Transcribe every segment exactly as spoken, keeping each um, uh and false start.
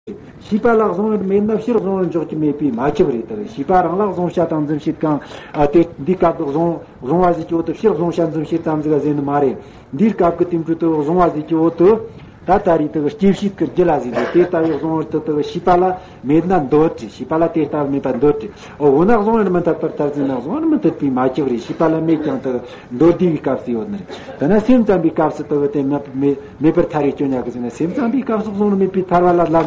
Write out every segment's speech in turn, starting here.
ཤེས་པ་ལ་གཟུང་བར་མེད་ན་ཕྱིར་གཟུང་བར་འཇོག་རྒྱུ་མེད་པས་མ་ཁྱབ་རེད། ད་ཤེས་པ་རང་ལ་གཟུང་བྱ་དང་འཛིན་བྱེད་གང་། ཨ་དེ་འདི་སྐབས་དུ་གཟུང་གཟུང་བ་ཟེར་གྱི་འོག་ཏུ་ཕྱིར་གཟུང་བྱ་འཛིན་བྱེད་ཙམ་ཟིག་ག་ཟེར་ནི་མ་རེད། འདིའི་སྐབས་ཀྱི་དེ་འཕྲོས་དུ་གཟུང་བ་ཟེར་གྱི་འོག་ཏུ། ད་ད་རེས་དུ་སྐྱེད་བྱེད་ཀྱི་རྒྱུ་ལ་ཟེར་ཏེ། དེ་ལྟ་བུའི་གཟུང་བར་དུ་དུ་ཤེས་པ་ལ་མེད་ན་འདོད་དེ། ཤེས་པ་ལ་དེ་ལྟ་བུ་མེད་པ་འདོད་དེ། འོ་འོ་ན་གཟུང་བར་མི་འཐད་པར་ཐལ་ཟེར་ན་གཟུང་བར་མི་འཐད་པས་མ་ཁྱབ་རེད། ཤེས་པ་ལ་མེད་ཀྱང་དུ་འདོད་བདེ་བའི་སྐབས་སུ་ཡོད་ནི་རེད། ད་ན་སེམས་ཙམ་པའི་སྐབས་སུ་དུ་དེ་མེད་མེད་མེད་པར་ཐལ་རེ་སྐྱོན་ཡག་གི་ཟེར་ན། སེམས་ཙམ་པའི་སྐབས་སུ་གཟུང་བར་མེད་པའི་ཐལ་བ་ལ་ལ་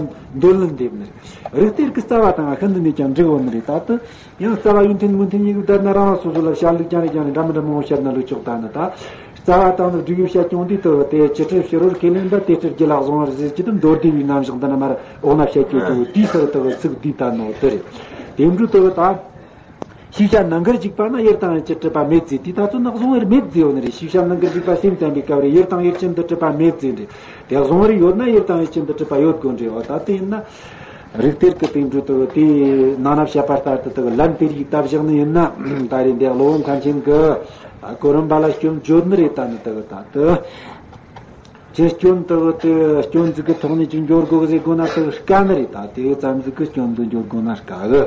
འདོད་ལན་འདེབས་ནི་རེད། རིགས་གཏེར་གྱི་རྩ་བ་དང་ཤིན་ཏུ་ནས་ཀྱང་འགྲིག་འོང་ནི་རེད། ད་དུ། ཡང་རྩ་བ་ཡོན་ཏན་མུ་མཐུན་ཡིན་གྱི་བསྡད་ན། རང་རང་སོ་སོ་ལ་བཤད་ལུགས་ཀྱང་རེ་ཀྱང་རེ་འདྲ་མི་འདྲ་མང་བོ་བཤད་ན་ལོས་ཆོག། ད་ནི་ད་རྩ་བ་དང་ནི་སྒྲུབ་པའི་བཤད་ཀྱང་འདི་ལྟ་བུ་དེ་ཅི་སྤྲོས་ཕྱི་རོལ་ཁས་ལེན་པ་དེ་ལྟར་རྒྱུད་ལ་གཟུང་བར་ཟེར་གྱི་དུ་མདོར་བསྡུས་པའི་རྣམ་གཞག་འདི་ན་མར་འོག་ན་བཤད་ཀྱི་ལྟ་བུ་དེའི་ས་ལྟ་བུ་ཚིག་འདི་ལྟ་ནོ་དེ་རེད། དེ་འཕྲོས་ལྟ་བུ་ད་ཤེས་བྱ་ནང་གར་འཇུག་པ་ན་ཡུལ་དང་ཡུལ་ཅན་གྲུབ་པ་མེད་ཟེར། དེ་ད་ཚོ་ན་གཟུང་བར་མེད་ཟེར་ཡོད་ནི་རེད། ཤེས་བྱ་ནང་གར་འཇུག་པ་སེམས་ཙམ་པའི་སྐབས་རེད། ཡུལ་དང་ཡུལ་ཅན་དུ་གྲུབ་པ་མེད་ཟེར་རེད། དེ་གཟུང་བར་ཡོད་ན་ཡུལ་དང་ཡུལ་ཅན་དུ་གྲུབ་པ་ཡོད་དགོས་རེད། འོ་ད་དེ་ཡིན་ན། རིགས་གཏེར་གྱི་དེ་འཕྲོས་ལྟ་བུ་དེ་ནང་ན་བཤད་པ་ལྟར་དུ་ལྟ་བུ་ལན་དེ་རིགས་བཏབ་བཞག་ནི་ཡིན་ན། ད་རེས་འདི་ཀློ་བོ་མཁན་ཆེན་གྱིས་གོ་རིམ་པ་ལ་སྐྱོན་བརྗོད་ནི་རེད། ད་ནི་ལྟ་བུ་ད་དུ་ཅི་སྐྱོན་ལྟ་བུ་དེ་སྐྱོན་ཟིག་གི་ཐོག་ནས་ཅི་འགྱོ་དགོས་ཟེར་དགོས་ན་ལྟ་བུ་དཀའ་ནི་རེད། ད་དེ་ཙམ་ཟིག་གི་སྐྱོན་དུ་འགྱོ་དགོས་ན་དཀའ་གི།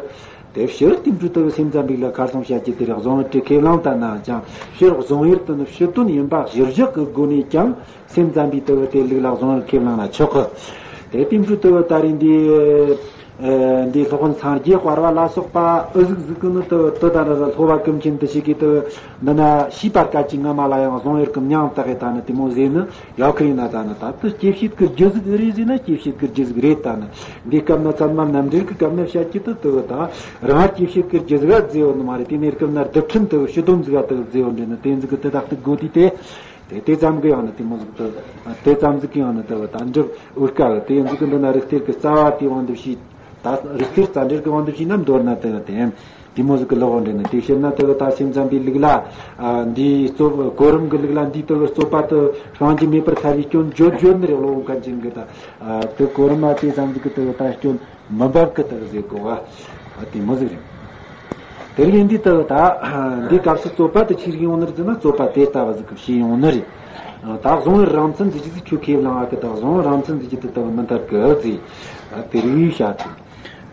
དེ་ཕྱིར་དེ་འཕྲོས་ལྟ་བུ་སེམས་ཙམ་པའི་ལ་ཁར་སོང་བཤད་ཀྱི་དེ་རེད། གཟུང་བར་ཁས་བླངས་ལྟ་ན་ཅང་ཕྱིར་གཟུང་ཡུལ་དུ་ནི་ཕྱི་དོན་ཡིན་པ་གཞིར་བཞག་གི་སྒོ་ནས་ཀྱང་། སེམས་ཙམ་པའི་ལྟ་བུ་དེ་ལུགས་ལ་གཟུང་བར་ཁས་བླངས་ལ་ཆོག་གི། དེ་དེ་འཕྲོས་ལྟ་བུ་ད་རེས་འདི། ཨ་འདི་སློབ་དཔོན་སངས་རྒྱས་དཔལ་བ་ལ་སོགས་པ་ཨུ་ཟུག་ཟུག་གི་ནི་ལྟ་བུ་དེ་ད་ར་ར་སློབ་པ་ཀུན་མཁྱེན་དུ་ཞིག་གིས་ལྟ་བུ་འདི་ན་ཤེས་པ་སྐད་ཅིག་སྔ་མ་ལ་ཡང་གཟུང་ཡུལ་གྱི་མྱང་བཏགས་ཡི་ད་ནི་དེ་མོ་ཟེར་ནི་ཡག་གི་ཡིན་ན། ད་ནི་ད་དུ་སྐྱེད་བྱེད་ཀྱི་རྒྱུ་ཟིག་རེད་ཟེར་ན་སྐྱེད་བྱེད་ཀྱི་རྒྱུ་ཟིག་རེད། ད་ནི་འདི་སྐབས་ན་ཚད་མ་རྣམ་འགྲེལ་གྱི་སྐབས་ན་བཤད་ཀྱི་དུ་ལྟ་བུ་ད་རང་སྐྱེད་བྱེད་ཀྱི་རྒྱུ་ཟིག་ག་ཟེར་ཡོད་ནི་མ་རེད། དེ་ནས་སྐབས་ན་རྡུལ་ཕྲན་ལྟ་བུ་ཕྱི་དོན་ཟིག་ག་ལྟ་བུ་ཟེར་ཡོད་འདྲེ་ནི་དེ་ཟིག་གི་དེ་དག་ཏུ་དགོས་དུས་དེ། དེ་དེ་ཙམ་གྱི་ཡང་ན་དེ་མོ་ཟིག་ཏུ། དེ་ཙམ་ཟིག་གི་ཡང་ན་དེ་བ་དང་འགྲུབ་འོས་དཀའ་གི། དེ་ཡང་ཟིག་གི་འདི་ན་རིགས་གཏེར་གྱི་རྩ་བ་དེའི་དབང་དུ་བྱས། ད་རིགས་གཏེར་རྩ་འགྲེལ་གྱི་དབང་དུ་བྱས་ན་མདོར་ན་དེ་བ་དེ་དེ་མོ་ཟིག་གི་ལོག་འདྲེ་ནི། དེ་ཕྱིར་ན་དེ་བ་ད་སེམས་ཙམ་པའི་ལུགས་ལ། ཨ་འདིའི་རྩོད་གོ་རིམ་གྱི་ལུགས་ལ་འདིའི་དེ་བ་རྩོད་པ་དེ་སྤང་རྒྱུ་མེད་པར་ཐལ་བའི་སྐྱོན་བརྗོད་བརྗོད་ནི་རེད། ཀློ་བོ་མཁན་ཆེན་གྱིས་ད། ཨ་དེ་གོ་རིམ་མ་དེ་ཙམ་ཟིག་གི་དེ་བ་ད་སྐྱོན། མི་འབབ་ཀི་དག་ཟེར་གོ་བ། དེ་མོ་ཟིག་རེད། དེར་ཡིན་དུས་དག་ད་འདི་སྐབས་སུ་རྩོད་པ་དེ་ཆི་ཟིག་ཡོང་ནི་རེད་ཟེར་ན། རྩོད་པ་དེ་ལྟ་བུ་ཟིག་གི་བྱས་ཡོང་ནི་རེད། ད་གཟུང་བའི་རང་མཚན་ཟེར་གྱི་ཟིག་ཁྱོད་ཁས་བླངས་ཨ་ཀི། ད་གཟུང་བའི་རང་མཚན་ཟེར་གྱི་དེ་ལྟ་བུ་མི་འཐད་གི་ཟེར། དེ་རིགས་བྱ་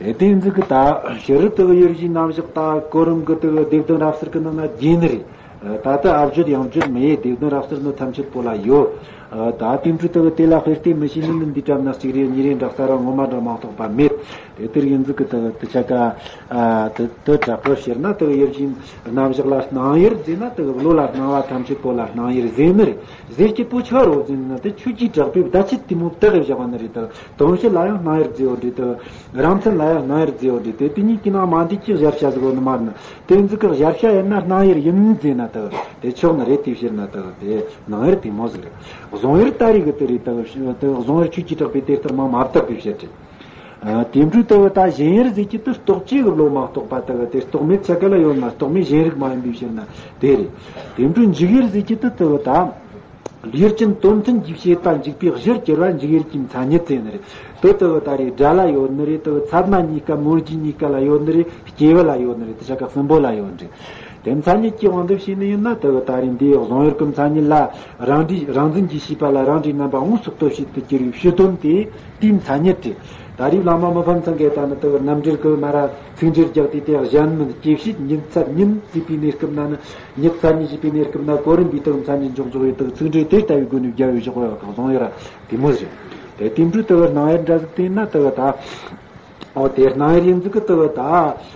དེ། དེ་ཡིན་ཟིག་གི་ད་ཕྱི་རོལ་དུ་ཡུལ་གཞིའི་རྣམ་གཞག་ད་གོ་རིམ་གི་དེ་སྡེ་བདུན་རབ་གསལ་གི་ནང་ན་རྒྱས་ནི་རེད། ད་ལྟ་ཨ་བརྗོད་ཡང་བརྗོད་མི་ཡེ། སྡེ་བདུན་རབ་གསལ་ནི་ཐམས་ཅད་པོ་ལ་ཡོད། ད་དེ་འཕྲོས་དུ་དེ་ལ་དཔེ་བལྟས་མི་ཤེས་ནི་ནི་འདི་ལྟར་ན་གཅིག་རེ་གཉིས་རེ་འདྲ་ས་ར་ངོ་མ་འདྲ་མ་གཏོགས་པ་མེད། དེ་ལྟར་ཡིན་ཟིག་གི་དུ་དུ་ཆ་ཀ་དུ་དུ་དྲག་པོ་ཕྱིར་ན་དུ་ཡུལ་གཞན་རྣམ་གཞག་ལ་སྣང་ཡུལ་ཟེར་ན། དུ་བློ་ལ་སྣང་བ་ཐམས་ཅད་པོ་ལ་སྣང་ཡུལ་ཟེར་ནི་རེད། ཟེར་གྱི་པོ་ཆོ་རོ་ཟེར་ན་དེ་ཆོས་ཀྱི་དྲག་པོའི་བརྡ་ཆད་དེ་མོ་དག་གི་བཞག་པ་ནི་རེད། དུ་དོན་ཕྱིར་ལ་ཡང་སྣང་ཡུལ་ཟེར་བ་འདྲ། དུ་རང་མཚན་ལ་ཡང་སྣང་ཡུལ་ཟེར་བ་འདྲ། དེ་དེ་གཉིས་ཀྱི་ནང་མ་འདི་ཀྱི་གཞལ་བྱ་ཟེར་བ་ནི་མ་རེད་ན། དེ་ཚོ་གི་གཞལ་བྱ་ཡིན་ན་སྣང་ཡུལ་ཡིན་ཟེར་ན་དག་དེ་ཆོག་ནི་རེད། དེ་ཕྱིར་ན་དག་དེ་སྣང་ཡུལ་དེ་མོ་ཟིག་རེད། གཟུང་ཡུལ་ད་རེས་གི་དེ་རེད། དག་དེ་གཟུང་ཡུལ་ཆོས་ཀྱི་དྲག་པོས་དེ་ལྟར་མ་མ་བཏགས་པའི་ཕྱིར་ཏེ། དེ་འཕྲོས་དག་ད་ཞེན་ཡུལ་ཟེར་གྱི་དེ་རྟོག་བཅས་གི་བློ་མ་གཏོགས་པ་དག་དེ་རྟོག་མེད་ཆ་ག་ལ་ཡོད་ན། རྟོག་མེད་ཞེན་རིག་མ་ཡིན་པའི་ཕྱིར་ན་དེ་རེད། དེ་འཕྲོས་འཇུག་ཡུལ་ཟེར་གྱི་དེ་དག་ད། ཡུལ་ཅན་དོན་མཐུན་གྱི་བྱེད་པ་འཇུག་པའི་གཞིར་གྱུར་པ་འཇུག་ཡུལ་གྱི་མཚན་ཉིད་ཟེར་ནི་རེད། དེ་ལྟ་བུ་ད་རེས་སྒྲ་ལ་ཡོད་ནི་རེད། དེ་ཚད་མ་གཉིས་ཀ་མངོན་རྒྱུ་གཉིས་ཀ་ལ་ཡོད་ནི་རེད། སྐྱེ་བོ་ལ་ཡོད་ནི་རེད། དེ་ཆ་ཀ་གསུམ་པོ་ལ་ཡོད་ནི་རེད། དེ་མཚན་ཉིད་ཀྱི་དབང་དུ་བྱས་ནི་ཡིན་ན། དེ་བུ་ད་རེས་འདིའི་གཟུང་ཡུལ་གྱི་མཚན་ཉིད་ལ་རང་འདྲའི་རང་འཛིན་གྱི་ཤེས་པ་ལ་རང་འདྲའི་རྣམ་པ་དངོས་སུ་རྟོགས་བྱེད་དུ་གྱུར་བའི་ཕྱི་དོན་དེ་དེའི་མཚན་ཉིད་དེ། ད་རེས་བླ་མ་མི་ཕམ་ཚང་གིས་ད་ནི་དེ་བུ་རྣམ་འགྲེལ་གྱི་མ་ར་ཚིག་འགྲེལ་རྒྱག་དུས་དེ་གཞན་མིན་སྐྱེ་བྱེད་ཉིད་མཚན་ཉིད་ཟེར་བའི་གནས་སྐབས་ན་ནི། ཉིད་མཚན་ཉིད་ཞེས་པའི་གནས་སྐབས་ན་གོ་རིམ་པའི་དག་མཚན་ཉིད་འཇོག་འཇོག་ཡོད་དག་ཚིག་འགྲེལ་དེ་ལྟ་བུའི་སྒོ་ནས་རྒྱབ་ཡོད་བཞག་པ་ཡོད་དག་གཟུང་ཡོད་ར་དེ་མོ་རེད། དེ་དེ་འཕྲོས་དེ་བར་སྣང་ཡུལ་འདྲ་ཟིག་དེ་ན་དེ་བ་ད། ཨོ་དེ་སྣང་ཡུལ་ཡིན་ཟིག་གི་དེ་བ་ད།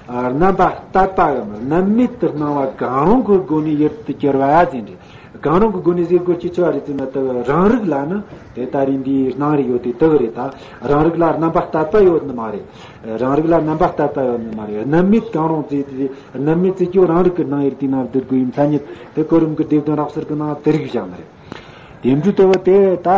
རྣམ་པར་གཏད་པའམ་རྣམ་མེད་དུ་སྣང་བ་གང་རུང་གི་སྒོ་ནས་ཡུལ་དུ་གྱུར་བ་ཟེར་འདྲ། གང་རུང་གི་སྒོ་ནས་ཟེར་དགོས་ཀྱི་ཆེ་བ་རེད་ཟེར་ན། དེ་བ་རང་རིག་ལ་ནི་དེ་ད་རེས་འདིའི་སྣང་ཡུལ་ཡོད་དེ་དེ་བ་རེད། ད་རང་རིག་ལ་རྣམ་པར་གཏད་པ་ཡོད་ནི་མ་རེད། རང་རིག་ལ་རྣམ་པར་གཏད་པ་ཡོད་ནི་མ་རེད། རྣམ་མེད་གང་རུང་ཟེར་དེ། རྣམ་མེད་ཟེར་གྱི་རང་རིག་གི་སྣང་ཡུལ་དེའི་ནང་བསྡུ་དགོས་ཡིན་མཚན་ཉིད་དེ་གོ་རིམ་གྱི་སྡེ་བདུན་རབ་གསལ་གྱི་ནང་དེ་རིགས་བཞག་ནི་རེད། དེ་འདྲ་ལྟ་བུ་དེ་ད་